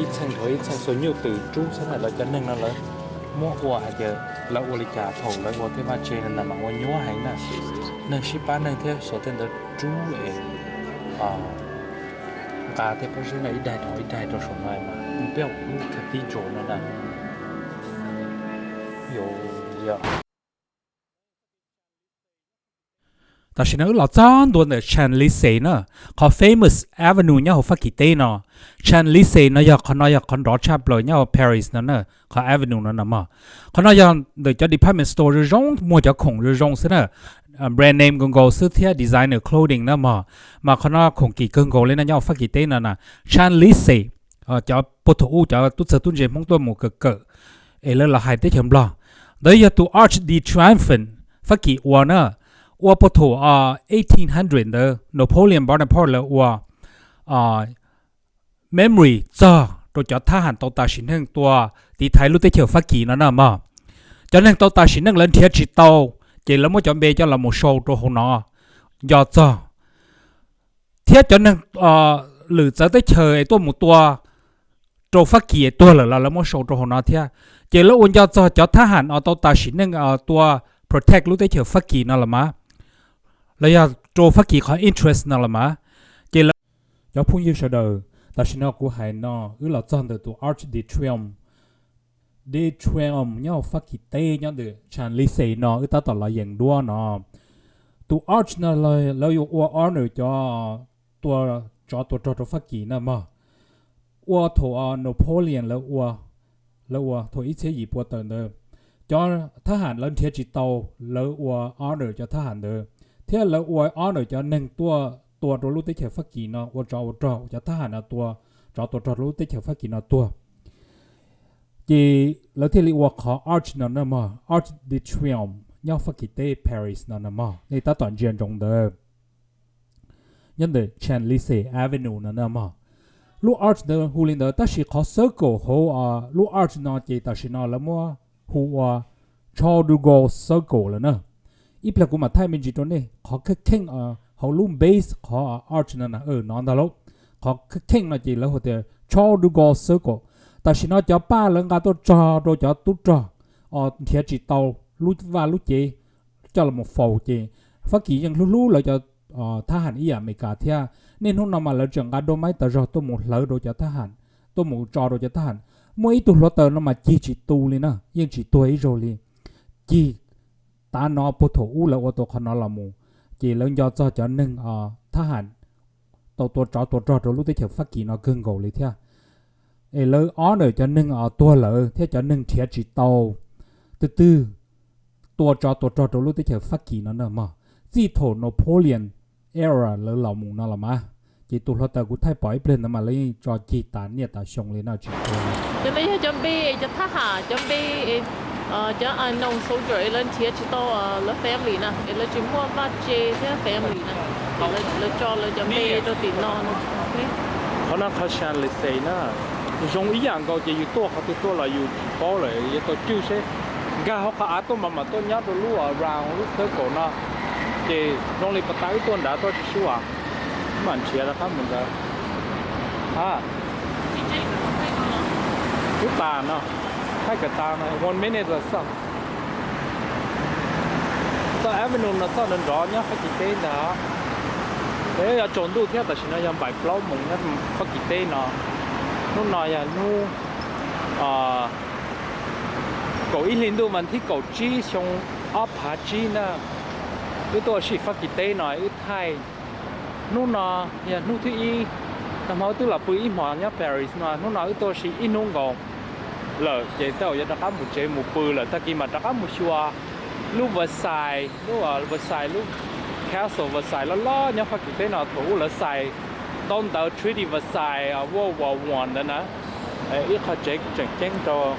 ib txheej dhau ib txheej, xuas nyuj twm rub xwb na. Lawv cov neeg no lawv muab ua hais tias lawv ua li cas thaum lawv ua tej vaj tse no na mas ua nyuaj heev na. Neeg sib pab neeg thiab xuas tej ntawd rub es nqa tej pob zeb no ib daig dhau ib daig rau saum no mas peb lub cathedral no na. Tam sim no wb los txog ntua ntawm Champs-Élysées na, qhov famous avenue nyob hauv Fab Kis teb no. Champs-Élysées no yog qhov no yog qhov nrov tshaj plaws nyob hauv Paris no na, qhov avenue no na mog. Qhov no yog ntawm cov department store zoo zoo, muag cov khoom zoo zoo xwb na, brand name nkaus nkaus xwb thiab designer clothing na mog. Mas qhov no khoom kim kawg nkaus li no nyob hauv Fab Kis teb no na. Champs-Élysées, cov puag thaum ub cov tub txawg tub ntse Hmoob tuaj mus kawm kawm es lawv los hais teb chaws Nplog. Ntawd yog tus Arc de Triomphe Fab Kis ua na, ua puag thaum eighteen hundred ntawd Napoleon Bonaparte lawv ua memory txog rau cov thab ham tau tas sim neej tua tiv thaiv lub teb chaws Fab Kis no na mog. Cov neeg tau tas sim neej lawv nrhiav tsis tau, ces lawv muab cov npe coj los mus sau rau hauv no nco txog. Thiab cov neeg lwm txawv teb chaws es tuaj mus tua rau Fab Kis tuag lawm los lawv muab sau rau hauv no thiab. Ces lawv ua nco txog cov thab ham uas tau tas sim neej tua protect lub teb chaws Fab Kis no los mas, los yog rau Fab Kis qhov interest no los mas. Ces cov phooj ywg sawv daws, tam sim no kuv hais no wb los txog ntawm tus Arc de Triomphe, de Triomphe nyob Fab Kis teb nyob ntawm Champs-Élysées no wb tab tom los yees duab no. Tus arch no lawv yuav ua honor cov tua, tsov tua rog rau Fab Kis na mog. Ua thaum Napoleon lawv ua, lawv ua thaum ib txhiab yim pua tawm ntawd, cov thab ham lawv nrhiav tsis tau, lawv ua honor cov thab ham ntawd, thiab lawv ua honor cov neeg tuaj tua rau lub teb chaws Fab Kis no, ua tsov ua rog, cov thab ham no tua, tsov tua rog rau lub teb chaws Fab Kis no tuag. Ces lawv thiaj li ua qhov arch no na mog, Arc de Triomphe nyob Fab Kis teb Paris no na mog, nej tab tom ntsia ntsoov ntawd, nyob ntawm Champs-Élysées Avenue no na mog. Lub arch ntawd hu li ntawd tab sis qhov circle hauv lub arch no ces tam sim no lawv muab hu ua Charles de Gaulle Circle lawm na. Ib pliag kuv mam thaij me ntsis rau nej qhov kheej kheej hauv lub base qhov arch no na, no ntag lauj. Qhov kheej kheej no ces lawv hu tias Charles de Gaulle Circle. Tam sim no cov paj lawv nqa tuaj tso rau cov tub rog uas nrhiav tsis tau lub vaj lub tsev coj los faus ces Fab Kis yeej hlub hlub lawv cov thab ham ib yam Amelikas thiab. Niaj hnub no mas lawv tseem nqa dua maib tas zog tuaj mus hlawv rau cov thab ham, tuaj mus tso rau cov thab ham. Muaj ib tug hluav taws no mas cig tsis tu li na, yeej tsis tuag ib zaug li. Cig tav no puag thaum ub lawv ua tau qhov no los mus, ces lawv nco txog cov neeg thab ham tau tua tsov tua rog rau lub teb chaws Fab Kis no kawg nkaus li thiab. Es lawv honor cov neeg tuag lawm thiab cov neeg nrhiav tsis tau, twb twg tua tsov tua rog rau lub teb chaws Fab Kis no na mog. Txij thaum Napoleon era lawv los mus no los mas, ces tus hluav taws kuv thaij pom ib pliag ntawd mas lawv yeej tso cig tas niaj tas xyoo li no tsis tuag. Cov no yog cov npe, cov thab ham cov npe, cov unknown soldier es lawv nrhiav tsis tau lawv family na, es lawv tsis muaj vaj tse thiab family na, lawv tso lawv cov npe rau tim no no. Qhov no qhov Champs-Élysées na, zoo ib yam nkaus ces yus tuaj qhov twg tuaj los yus tsis paub lawm, yuav tau cwj seb nkag hauv qhov av tuaj mas mam tuaj nyob rau lub round lub circle no. Ces zoo li pas tas wb tuaj nrad tuaj tsis sub, wb mam nrhiav rov qab mus ntawd. Ha, wb tas no, thaij kom tas no, one minute or so. Txoj avenue no txoj nrov nrov nyob Fab Kis teb ntag. Yog tsaus ntuj thiab, tam sim no yog npaum plaub moos nyob Fab Kis teb no. Hnub no yog hnub kaum ib hli ntuj vas thib kaum tsib xyoo ob phav tsib na. Wb tuaj ua si Fab Kis teb no wb thaij. Hnub no yog hnub thib ib, nag hmo wb twb los pw ib hmos nyob Paris no, hnub no wb tuaj ua si ib hnub nkaus lawm ces tej zaum yuav rov qab mus tsev mus pw lawm, tag kis mam rov qab mus xyuas lub Versailles, lub Versailles, lub castle Versailles loj loj nyob Fab Kis teb no thaum ub lawv xais ntaub ntawv Treaty Versailles World War One ntawd na. Ib qho tsev tseem ceeb rau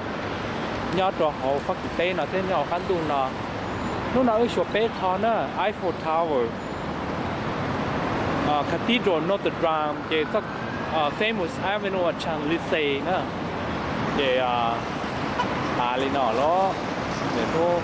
nyob rau hauv Fab Kis teb no thiab nyob hauv qab ntuj no. Hnub no wb xyuas peb qho na, Eiffel Tower, Cathedral Notre Dame, ces txoj famous avenue Champs-Élysées na. Ces tas li no los, ces hnub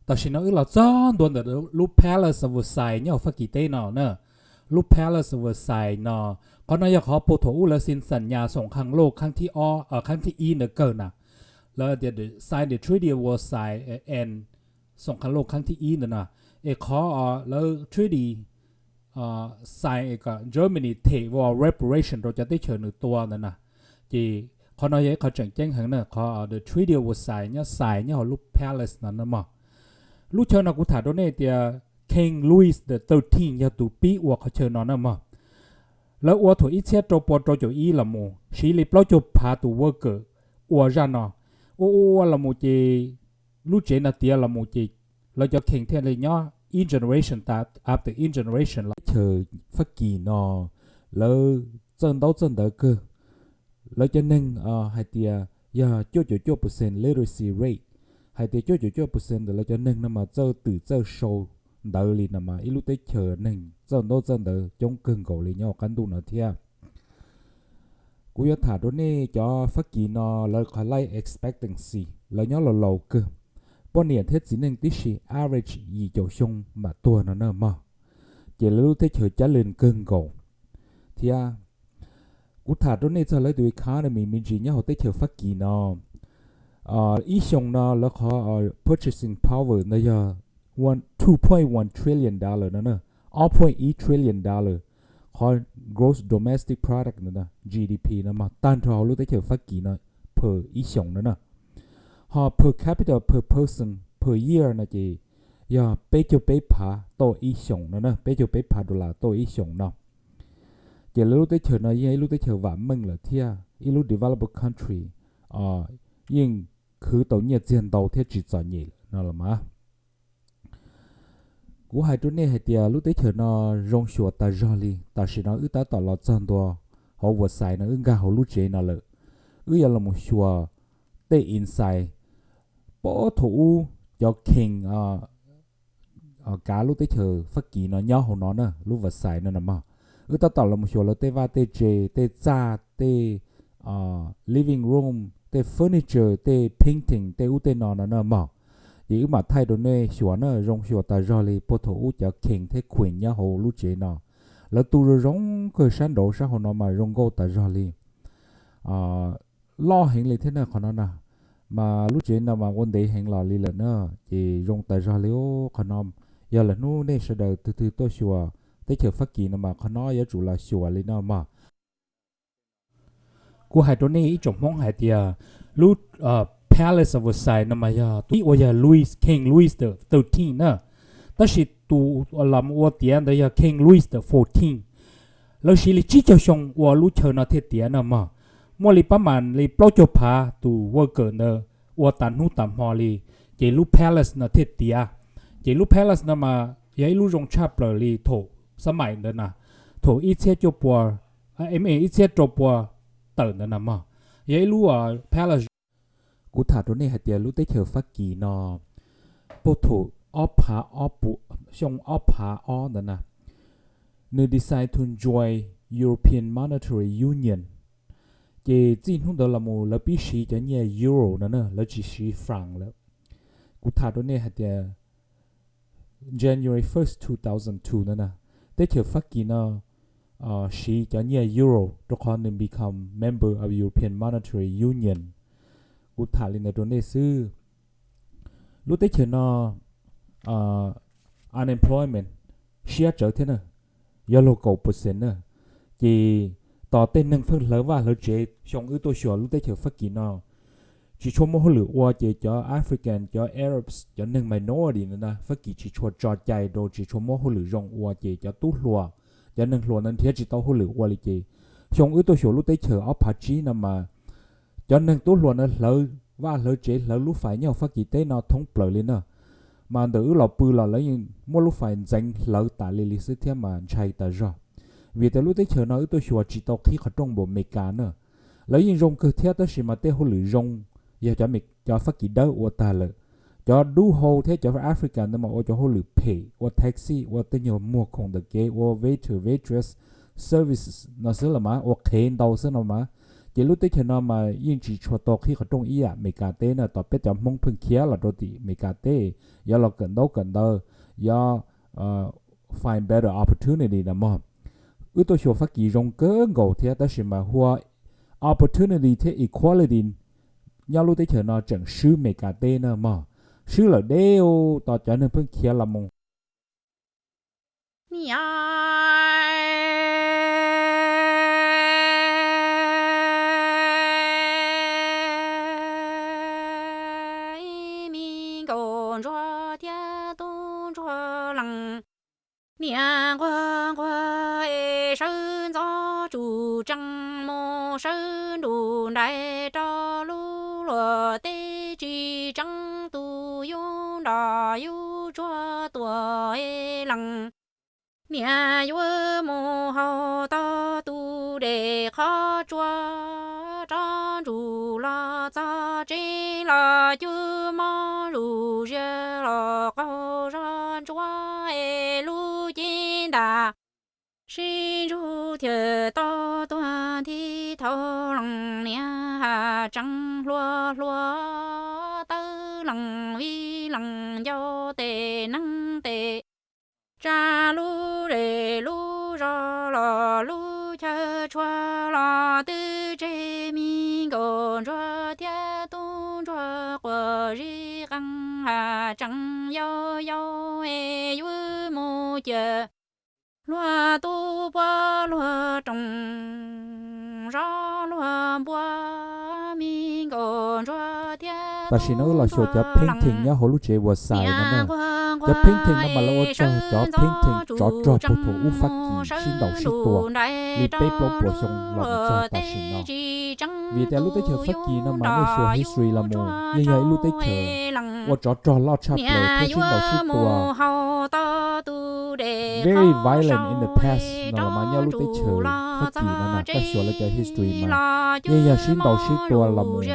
Tam sim no wb los txog ntua ntawm lub Palace of Versailles nyob hauv Fab Kis teb no na. Lub Palace of Versailles no, qhov no yog qhov puag thaum ub lawv sin xam nyas xoom khas loj khab thib ob, khab thib ib ntawd kawg na. Lawv tias the sign the Treaty of Versailles and xoom khas loj khab thib ib ntawd na. Es qhov lawv treaty sign kom Germany them ua reparation rau cov teb chaws nws tua ntawd na. Ces qhov no yog ib qhov tseem ceeb heev na, qhov the Treaty of Versailles nyob xais nyob hauv lub palace no na mog. Lub chaw no kuv tham rau nej tias King Louis the thirteenth yog tus pib ua qhov chaw no na mog. Lawv ua thaum ib txhiab rau pua rau caum ib los mus, siv li plaub caug phav tus worker ua zaj no. Ua ua ua los mus ces lub tsev no tiav los mus ces lawv cov king thiaj li nyob ib generation tas after ib generation los. Chaw Fab Kis no lawv txawj ntaub txawj ntawv kawg. Lawv cov neeg hais tias yog cuaj caum cuaj percent literacy rate, hais tias cuaj caum cuaj percent ntawm lawv cov neeg no mas txawj twm txawj sau ntawv li no mas ib lub teb chaws neeg txawj ntaub txawj ntawv coob kawg nkaus li nyob hauv qab ntuj no thiab. Kuv yuav tham rau nej cov Fab Kis no lawv qhov life expectancy lawv nyob laus laus kawg. Poj niam thiab txiv neej tib si average yim caum xyoo mam tuag no na mog. Ces lawv lub teb chaws cab lees kawg nkaus thiab. Kuv tham rau nej txog lawv tus economy me ntsis nyob hauv teb chaws Fab Kis no. Ib xyoos no lawv qhov purchasing power ntawd yog two point one trillion dollar no na, ob point ib trillion dollar. Qhov gross domestic product no, G D P no mas tag nrho hauv lub teb chaws Fab Kis no per ib xyoos no na. Ho per capita per person per year no ces yog peb caug peb phav tauj ib xyoos no na, peb caug peb phav dollar tauj ib xyoos no. Ces lawv lub teb chaws no yeej ib lub teb chaws vam meej lawm thiab ib lub developed country, yeej khwv tau nyiaj txiag ntau thiab tsis txom nyem lawm no los mas. Kuv hais rau nej hais tias lub teb chaws no zoo xyuas tas zog li. Tam sim no wb tab tom los txog ntua hauv Versailles no, wb nkag hauv lub tsev no lawm. Wb yuav los mus xyuas tej inside, puag thaum ub cov king kav lub teb chaws Fab Kis no nyob hauv no na, lub Versailles no na mog. Wb tab tom los mus xyuas lawv tej vaj tej tse, tej txaj, tej living room, tej furniture, tej painting, tej ub tej no no na mog. Ces wb mam thaij rau nej xyuas na, zoo xyuas tas zog li puag thaum ub cov king thiab queen nyob hauv lub tsev no. Lawv tu zoo zoo kawg, sab nraud sab hauv no mas zoo nkauj tas zog li. Loj heev li thiab na qhov no na. Mas lub tsev no mas ua ntev heev los li lawm na, ces zoo tas zog li qhov no. Yog lawm hnub nej sawv daws twg twg tuaj xyuas teb chaws Fab Kis no mas qhov no yuav tsum los xyuas li no mog. Kuv hais rau nej ib tsoom Hmoob hais tias lub Palace of Versailles no mas yog tus ib uas yog Louis, King Louis the thirteenth na. Tab sis tus los ua tiav ntawd yog King Louis the fourteenth. Lawv siv li tsib caug xyoo ua lub chaw no thiaj tiav no mog. Muaj li pab mam li plaub caug phav tus worker ntawd ua tas hnub tas hmo li, ces lub palace no thiaj tiav. Ces lub palace no mas yog ib lub zoo tshaj plaws li thaum xab maim ntawd na, thaum ib txhiab cuaj pua, ib txhiab rau pua tawm ntawd na mog. Yog ib lub palace. Kuv tham rau nej hais tias lub teb chaws Fab Kis no puag thaum ob phav, xyoo ob phav ob ntawd na, nws decide to join European Monetary Union. Ces txij hnub ntawd los mus lawv pib siv cov nyiaj euro no na, lawv tsis siv franc lawm. Kuv tham rau nej hais tias January first two thousand two no na, teb chaws Fab Kis no siv cov nyiaj euro rau qhov nws become member of European Monetary Union. Kuv tham li ntawd rau nej xwb. Lub teb chaws no unemployment siab tsawv thiab na, yog luag kaum percent na. Ces tos tej neeg pheej hlawv vaj hlawv tsev, xyoo wb tuaj xyuas lub teb chaws Fab Kis no tsis tshua muaj hauj lwm ua ces cov African, cov Arabs, cov neeg minority ntawd na Fab Kis tsis tshua tso cai rau, tsis tshua muaj hauj lwm zoo ua ces cov tub hluas, cov neeg hluas ntawd nrhiav tsis tau hauj lwm ua li ces xyoo wb tuaj xyuas lub teb chaws ob phav tsib no mas cov neeg tub hluas ntawd hlawv vaj hlawv tsev hlawv lub fais nyob Fab Kis teb no thoob plaws li na. Mas ntawm wb los pw los lawv yeej muab lub fais ntxeev hlawv tas li li xwb thiab mas ntshai tas zog. Vim tias lub teb chaws no wb tuaj xyuas tsis tau qhib qhov rooj npaum Amelikas na. Lawv yeej zoo kawg thiab tab sis mas tej hauj lwm zoo yog cov Fab Kis dawb ua tag lawm. Cov dub hau thiab cov Africa ntawd mas ua cov hauj lwm phem, ua taxi, ua tej nyuag muag khoom ntawm kev, ua waiter, waitress, services no xwb los mas, ua qhev ntau xwb no mas. Ces lub teb chaws no mas yeej tsis tshua tau qhib qhov rooj ib yam Meskas teb na, tos peb cov Hmoob pheej khiav los rau tim Meskas teb, yuav los kawm ntaub kawm ntawv, yuav find better opportunity na mog. Wb tuaj xyuas Fab Kis zoo kawg nkaus thiab, tab sis mas hu ua opportunity thiab equality nyob lub teb chaws no tseem swb Meskas teb na mog. Swb lawm deb, tos cov neeg pheej khiav los mus. Niam, me nkauj ntsuag thiab tub ntsuag lees, niam nquag nquag es sawv ntxov tsuj tsees mus sawv nruj nrais rau lub luag teb tsis tseeb tus yub nroj yub tsuag tuaj lees. Niam yuav mus haus tau tus dej qhov tsua rov ntsuj los txog tsev los cub mob zuj zus los qaug zog ntsuab es lub cev ntam sib ntsug thiaj tau tuag nthi thaum lees. Niam haj tseem hluas hluas tawv lees vij lees ncau tes neeg tes tsa lub zej lub zos los lub chaw tshua los twb tseg me nkauj ntsuag thiab tub ntsuag quas zib qees haj tseem yau yau es yuav mus ciaj luag tub puab luag rooj zov luag npua me nkauj ntsuag thiab. Tam sim no wb los xyuas cov painting nyob hauv lub tsev Versailles no na. Cov painting no mas lawv ua txog cov painting tsov rog puag thaum ub Fab Kis sib ntaus sib tua li peb plaub puas xyoo los mus txog tam sim no. Vim tias lub teb chaws Fab Kis no mas nej xyuas history los mus yeej yog ib lub teb chaws ua tsov rog loj tshaj plaws thiab sib ntaus sib tua very violent in the past no los mas nyob lub teb chaws Fab Kis no na, koj xyuas lawv cov history mas yeej yog sib ntaus sib tua los mus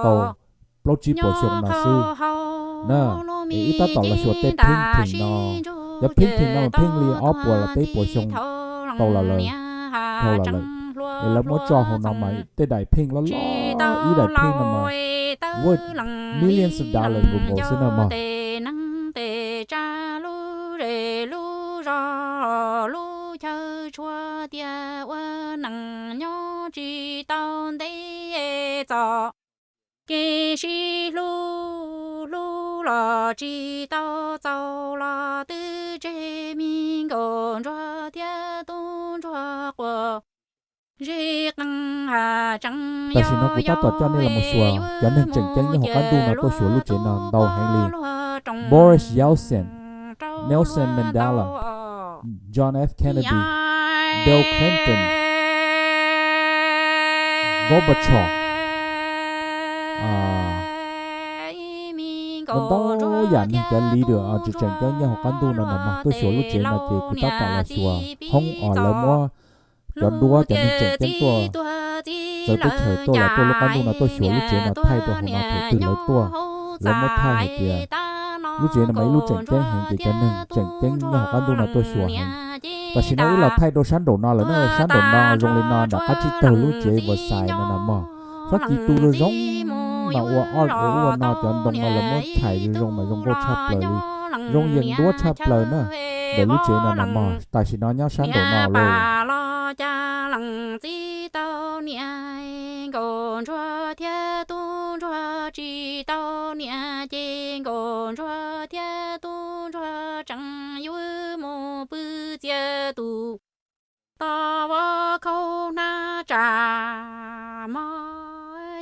tau plaub tsib puas xyoo no xwb na. Es wb tab tom los xyuas tej painting no, cov painting no mas pheej li ob puas los peb puas xyoo tau los lawm, dhau los lawm. Es lawv muab tso hauv no mas tej daim pheej loj loj, ib daim pheej no mas millions of dollars nkaus nkaus xwb na mog. Tes neeg tes tsa lub zej lub zos lub chaw tshua tias ua neej nyob tsis tau ntev txom kev sib hlub hlub los tsis tau txaus los twb tseg me nkauj ntsuag thiab tub ntsuag quas zeb qees haj tseem. Tam sim no kuv tab tom coj nej los mus xyuas cov neeg tseem ceeb nyob hauv qab ntuj no tuaj xyuas lub tsev no ntau heev li. Boris Yeltsin, Nelson Mandela, John F Kennedy, Bill Clinton, Gorbachev, ntau yam neeg cov leader tseem ceeb nyob hauv qab ntuj no no mas tuaj xyuas lub tsev no ces kuv tab tom los xyuas hoob uas lawv muab cov duab cov neeg tseem ceeb tuaj txawv teb chaws tuaj los tuaj lub qab ntuj no tuaj xyuas lub tsev no thaij rau hauv no thaum twg lawv tuaj, lawv muab thaij hais tias lub tsev no mas ib lub tseem ceeb heev ces cov neeg tseem ceeb nyob hauv qab ntuj no tuaj xyuas heev. Tam sim no wb los thaij rau sab nraum no lawm na, sab nraum no zoo li no nram qab tsib taug lub tsev Versailles no na mog. Fab Kis tu zoo zoo no ua art ua ua no cov ntoo no lawv muab chais zoo zoo mas zoo nkauj tshaj plaws li, zoo yees duab tshaj plaws na. Ntawm lub tsev no na mog tam sim no nyob sab nraum no lauj. Los cas lees txib tau niam, nkauj ntsuag thiab tub ntsuag tsis tau niam ces nkauj ntsuag thiab tub ntsuag tseem yuav mus pw txias tus toj vab khaub hnab tsa mog.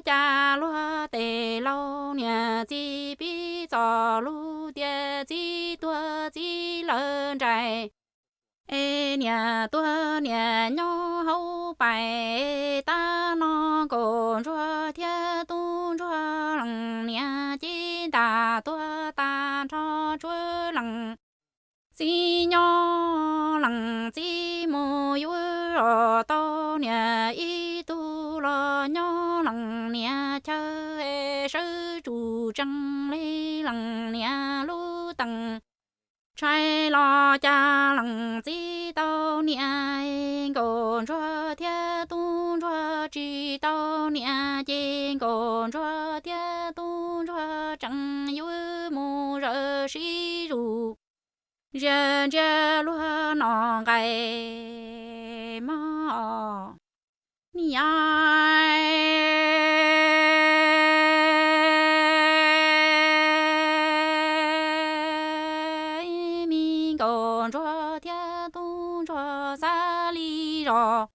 Cas luag tej laus niam txiv pib txoj lus tias txiv tuag txiv lawm nraim, es niam tuag niam nyob hauv pais. Tab no nkauj ntsuag thiab tub ntsuag lees niam ces ntam tuag tag nrho tsuav lees txiv nyob lees txiv mus yuav los tau niam ib tug los nyob lees niam chaw sawv tsuj tsees li lees niam lub tees tshais los cas lees txib tau niam, nkauj ntsuag thiab tub ntsuag tsis tau niam ces Nkauj Ntsuag thiab tub ntsuag tseem yuav mus zaws sib zus. Zia ntsia luag no nqaim mog. Niam, me Nkauj Ntsuag thiab tub ntsuag xav li zos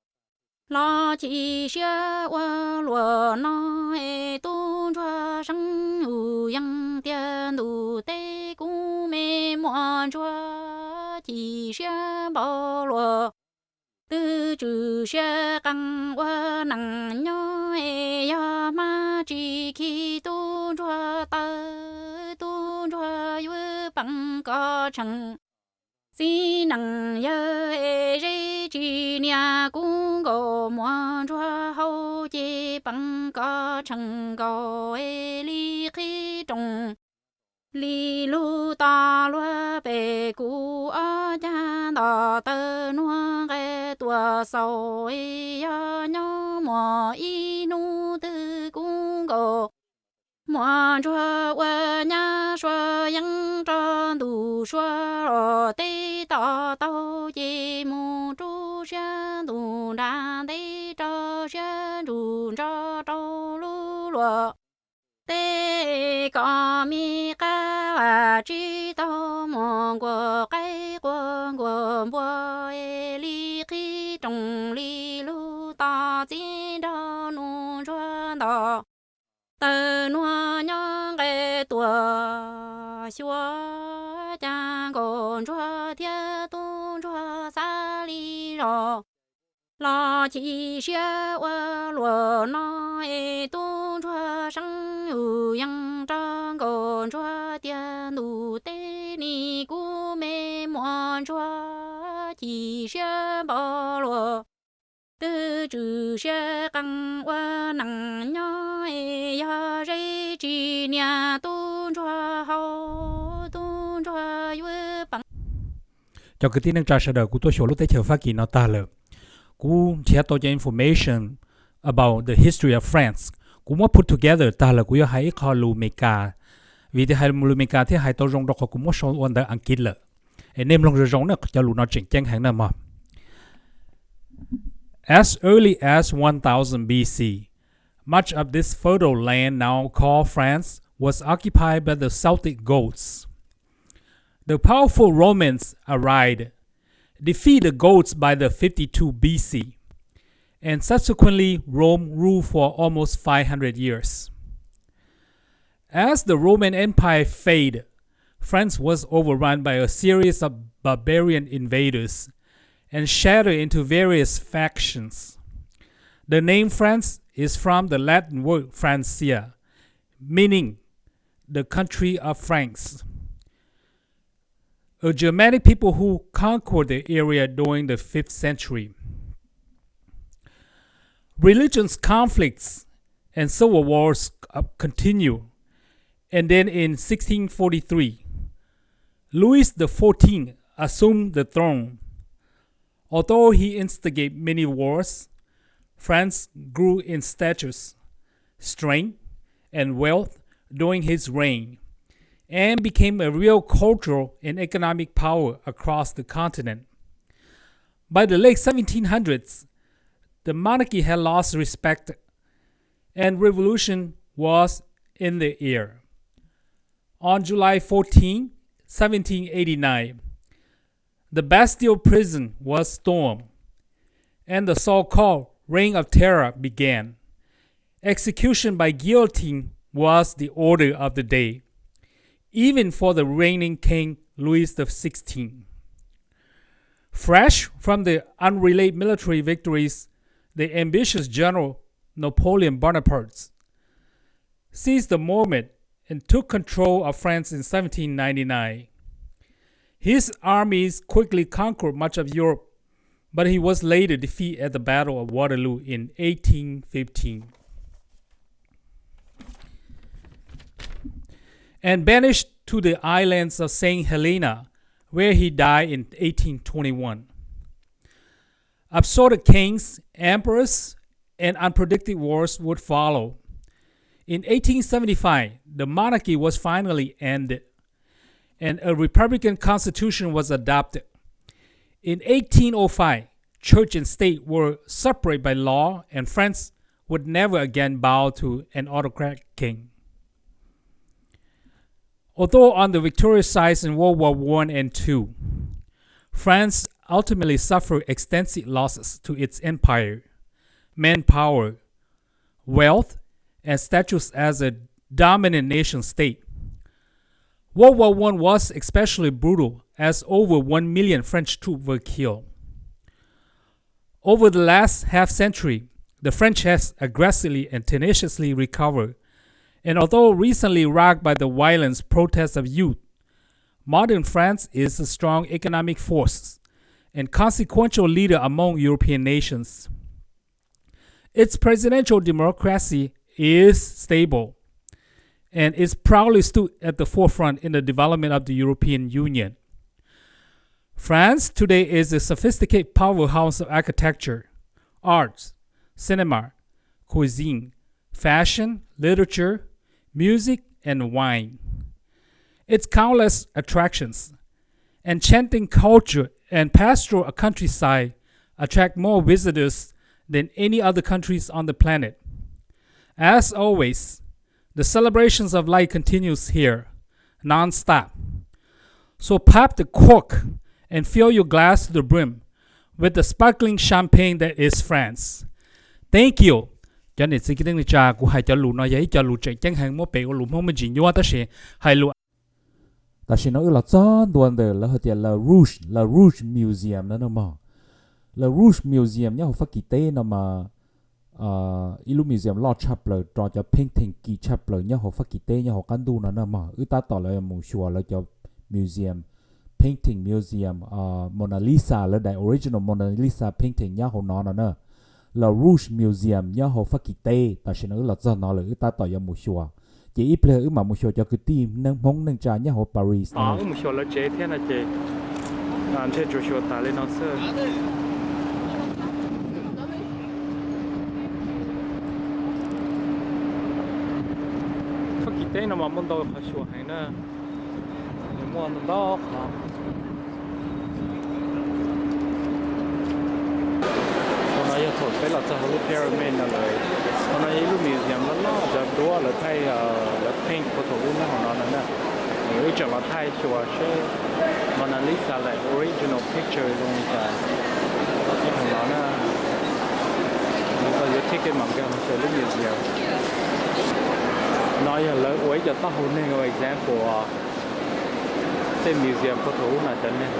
los chim siab ua luaj no es tub ntsuag seeb hu yees tiag ntuj teb kuv me muam ntsuag chim siab npaum luaj. Twb tswm siab qees ua neej nyob es yog hmab tsis khi tub ntsuag taw, tub ntsuag yuav peem kov tsheej. Txiv neej yawg es zeb tsis niam kuv Nkauj muam ntsuag hauv ces peem kov tsheej nkaus es li qhib rooj. Li lug tos luag pem kuv ob cag nto taw nuag nqe tuaj xaus es yog nyob muaj ib hnub twg kuv Nkauj muam ntsuag ua nyab sua yeeb rau ntuj sua los teb to taug ces mus rau siab ntuj nram ntej rau siab ntsuj ntso rau lub luaj teb kom me qab vaj tsib taug muaj nkuaj qaib quaj nkuaj npua es li qhib rooj li lug tos txiv nraug nus ntsuag nto taw nuag nyob nqe tuaj xyuas cas Nkauj Ntsuag thiab tub ntsuag xav li zos los chim siab ua luaj no es tub ntsuag seeb hu yees rau Nkauj Ntsuag tiag ntuj teb nis kuv me muam ntsuag chim siab npaum luaj. Twb tswm siab qees ua neej nyob es yog zeb tsis niam tub ntsuag hauv tub ntsuag yuav peem. Cov kwv tij neej tsa sawv daws, kuv tuaj xyuas lub teb chaws Fab Kis no tag lawm, kuv nrhiav tau cov information about the history of France. Kuv muab put together tag lawm, kuv yuav hais ib qho lus Meskas, vim tias hais lus Meskas thiaj hais tau zoo rau qhov kuv muab sau ua ntawv Askiv lawm. Es nej mloog zoo zoo na, cov lus no tseem ceeb heev na mog. As early as one thousand B C, much of this fertile land now called France was occupied by the Celtic Goths. The powerful Romans arrived, defeat the Goths by the fifty-two B C, and subsequently Rome ruled for almost five hundred years. As the Roman Empire faded, France was overrun by a series of barbarian invaders and shattered into various factions. The name France is from the Latin word Francia, meaning the country of Franks, a Germanic people who conquered the area during the fifth century. Religious conflicts and civil wars uh, continue, and then in sixteen forty-three, Louis the fourteenth assumed the throne. Although he instigated many wars, France grew in status, strength, and wealth during his reign, and became a real cultural and economic power across the continent. By the late seventeen hundreds, the monarchy had lost respect, and revolution was in the air. On July fourteenth, seventeen eighty-nine, the Bastille prison was stormed, and the so-called Reign of Terror began. Execution by guillotine was the order of the day, even for the reigning king Louis the sixteenth. Fresh from the unrelated military victories, the ambitious general Napoleon Bonaparte seized the moment and took control of France in seventeen ninety-nine. His armies quickly conquered much of Europe, but he was later defeated at the Battle of Waterloo in eighteen fifteen and banished to the islands of Saint Helena, where he died in eighteen twenty-one. Absolute kings, emperors, and unpredicted wars would follow. In eighteen seventy-five, the monarchy was finally ended, and a republican constitution was adopted. In eighteen oh five, church and state were separate by law, and France would never again bow to an autocratic king. Although on the victorious side in World War One and Two, France ultimately suffered extensive losses to its empire, manpower, wealth, and status as a dominant nation state. World War One was especially brutal, as over one million French troops were killed. Over the last half century, the French has aggressively and tenaciously recovered, and although recently rocked by the violent protests of youth, modern France is a strong economic force and consequential leader among European nations. Its presidential democracy is stable and is proudly stood at the forefront in the development of the European Union. France today is a sophisticated powerhouse of architecture, arts, cinema, cuisine, fashion, literature, music, and wine. Its countless attractions, enchanting culture, and pastoral countryside attract more visitors than any other countries on the planet. As always, the celebrations of life continues here, non-stop. So pop the cork and fill your glass to the brim with the sparkling champagne that is France. Thank you. Cov niam txiv kwv tij neej tsa, kuv hais cov lus no yog ib co lus tseem ceeb heev, muab pem ua lus Hmoob me ntsis nyuaj tab sis hais lus. Tam sim no wb los txog ntua ntawm lawv hais tias La Rouge, La Rouge Museum no na mog. La Rouge Museum nyob hauv Fab Kis teb no mas ib lub museum loj tshaj plaws rau cov painting kim tshaj plaws nyob hauv Fab Kis teb nyob hauv qab ntuj no na mog. Wb tab tom lawv mus xyuas lawv cov museum, painting museum, Mona Lisa, lawv daim original Mona Lisa painting nyob hauv no no na. La Rouge Museum nyob hauv Fab Kis teb, tam sim no wb los txog no lawm, wb tab tom yuav mus xyuas. Ces ib pliag wb mam mus xyuas cov kwv tij neej Hmoob neej tsa nyob hauv Paris no. Wb mus xyuas lawv tsev thiab no ces ntshe tsuas xyuas tas li no xwb. Fab Kis teb no mas muaj ntau qhov xyuas heev na. Muaj ntau qhov. Qhov no yog thaum peb los txog hauv lub pyramid no lawm. Qhov no yog ib lub museum loj loj, cov duab lawv thaij, lawv paint puag thaum ub nyob hauv no no na. Wb tseem los thaij xyuas seb Mona Lisa daim original picture zoo li cas nyob hauv no na. Tau yuav ticket mam nkag mus xyuas lub museum. No yog lawv ua ib co taub hau neeg ua example. Tej museum puag thaum ub no cov neeg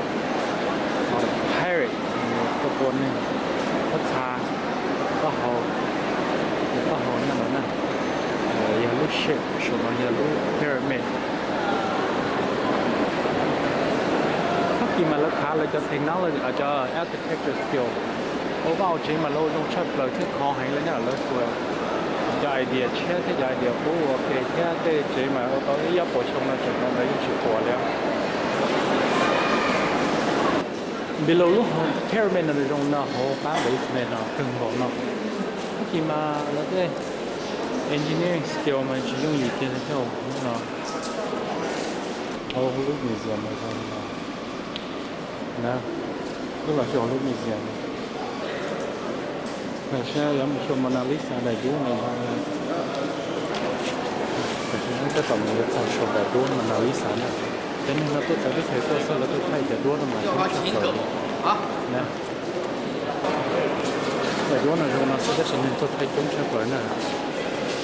pirate, ua neeg, ua txha, taub hau, taub hau nyob no na. Yog lub shape, saum no yog lub pyramid. Fab Kis mas lawv khav lawv cov technology, cov architecture skill. Ua vaj ua tsev mas lawv ua zoo tshaj plaws thiab khov heev li na, lawv txuas cov idea tshiab thiab cov idea qub ua ke thiab tej tsev mas ua tau ib ob puas xyoo no tseem ua ntawd yeej tsis puas li. Below lub pyramid no zoo no hauv qab basement no kawg nkaus no. Fab Kis mas lawv tej engineering skill mas tsis yooj yim kiag li thiab no. Hauv lub museum no zoo no. Wb los xyuas lub museum no. Saib yuav mus xyuas Mona Lisa daim duab no. Tam sim no wb tab tom mus yuav txog saum daim duab Mona Lisa na. Cov neeg no tuaj txawv teb chaws tuaj xwb lawv tuaj thaij cov duab no mas coob tshaj plaws li. Daim duab no zoo no xwb tab sis neeg tuaj thaij coob tshaj plaws na.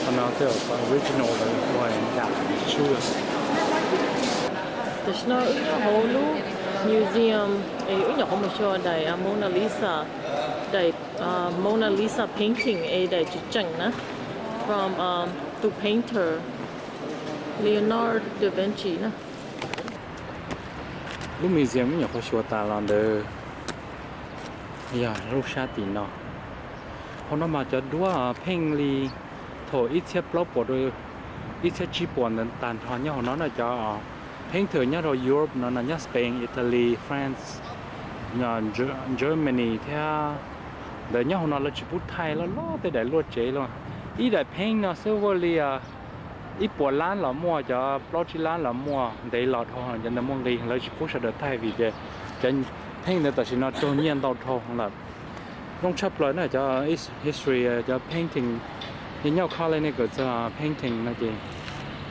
Qhov no tej original lawv ua nram tswb. Tam sim no wb nyob hauv lub museum es wb nyuam qhuav mus xyuas daim Mona Lisa, daim Mona Lisa painting es daim tseem ceeb na, from tus painter Leonardo da Vinci na. Lub museum wb nyuam qhuav xyuas tas los ntawd yog lub sab tim no. Hauv no mas cov duab pheej li thaum ib txhiab plaub puas rau ib txhiab tsib puas ntawd tag nrho nyob hauv no na. Cov painter nyob rau Europe no no, nyob Spain, Italy, France, Germany thiab Ntawd nyob hauv no lawv tsis pub thaij loj loj tej daim luaj tsev los. Ib daim paint no xwb ua li ib puas lab los muaj, cov plaub tsib lab los muaj, ntev los dhau cov ntawd muaj nqi lawv tsis pub sawv daws thaij vim tias cov paint ntawd tam sim no raug nyiaj ntau dhau lawm. Zoo tshaj plaws na cov history, cov painting, nyob nyob college ne kom txog painting no ces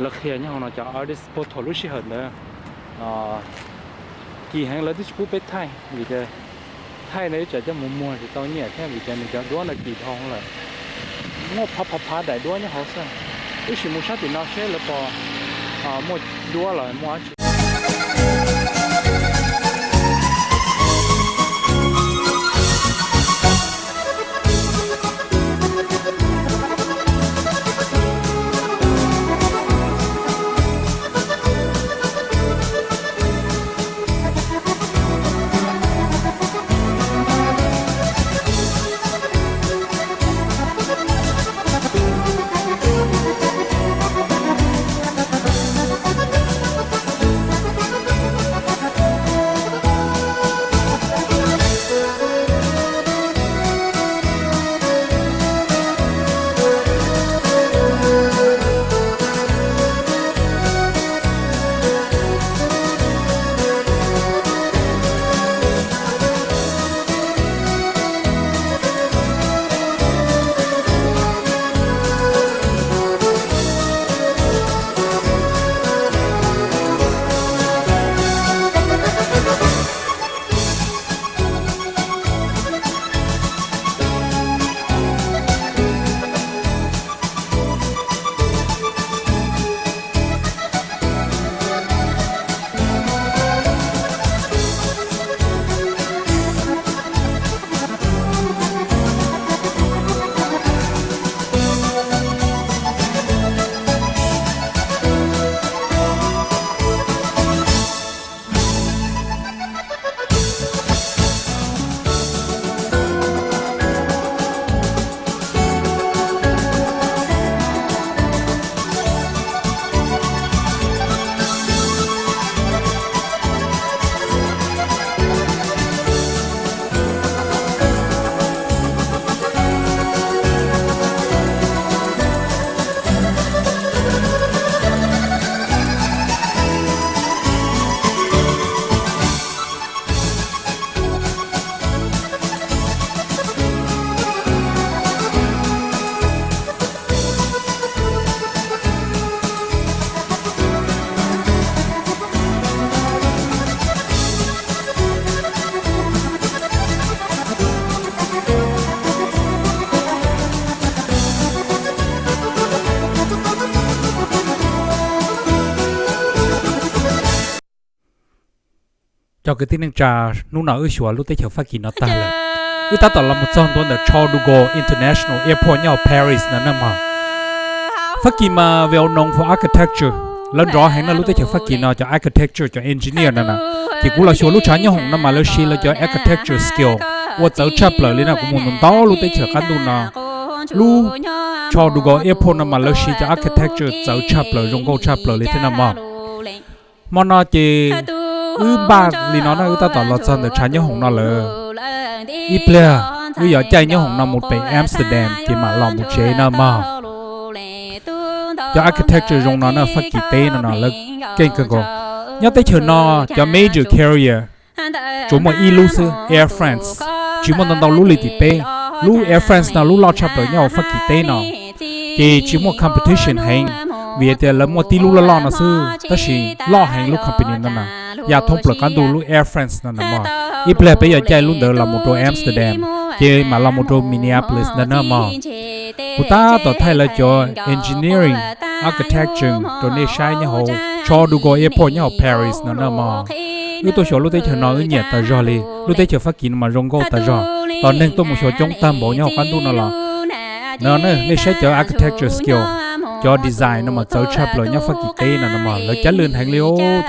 lawv qhia nyob hauv no cov artist puag thaum lub sij hawm ntawd kim heev lawv twb tsis pub peb thaij vim tias thaij ntawd ib tsam coj mus muag tsis tau nyiaj thiab vim tias nws cov duab ntawd kim dhau lawm. Muaj phav phav phav daim duab nyob hauv xwb. Wb sim mus sab tim no seb lawv puas muaj duab los muaj dab tsi. Cov kwv tij neej tsa, hnub no wb xyuas lub teb chaws Fab Kis no tag lawm, wb tab tom los mus txog ntua ntawm Charles de Gaulle International Airport nyob hauv Paris no na mog. Fab Kis mas well known for architecture, lawv nrov heev na lub teb chaws Fab Kis no cov architecture cov engineer no na. Ces kuv los xyuas lub tshav nyob hoom no mas lawv siv lawv cov architecture skill ua txawv tshaj plaws li no, kuv mus ntau ntau lub teb chaws qab ntuj no. Lub Charles de Gaulle Airport no mas lawv siv cov architecture txawv tshaj plaws zoo nkauj tshaj plaws li thiab no mog. Hmo no ces wb npaj li no na, wb tab tom los txog ntawm tshav nyob hoom no lawm. Ib pliag wb yuav caij nyob hoom no mus pem Amsterdam ces mam los mus tsev na mog. Cov architecture zoo no na Fab Kis teb no no lawv keej kawg nkaus. Nyob teb chaws no cov major carrier tsuas muaj ib lub xwb, Air France, tsis muaj ntau ntau lub li tim peb. Lub Air France no lub loj tshaj plaws nyob hauv Fab Kis teb no, ces tsis muaj competition heev, vim tias lawv muaj tib lub loj loj no xwb tab sis loj heev lub company no na, ya thoob plaws qab ntuj lub Air France no na mog. Ib pliag peb yuav caij lub ntawd los mus rau Amsterdam, ces mam los mus rau Minneapolis ntag na mog. Kuv tab tom thaij lawv cov engineering, architecture rau nej saib nyob hauv Charles de Gaulle Airport nyob hauv Paris no na mog. Wb tuaj xyuas lub teb chaws no wb nyiam tas zog li, lub teb chaws Fab Kis no mas zoo nkauj tas zog, tos neeg tuaj mus xyuas coob tag npaum nyob hauv qab ntuj no los. No nej saib cov architecture skill, cov design no mas txawv tshaj plaws nyob Fab Kis teb no no mog, lawv cav lwm heev li os.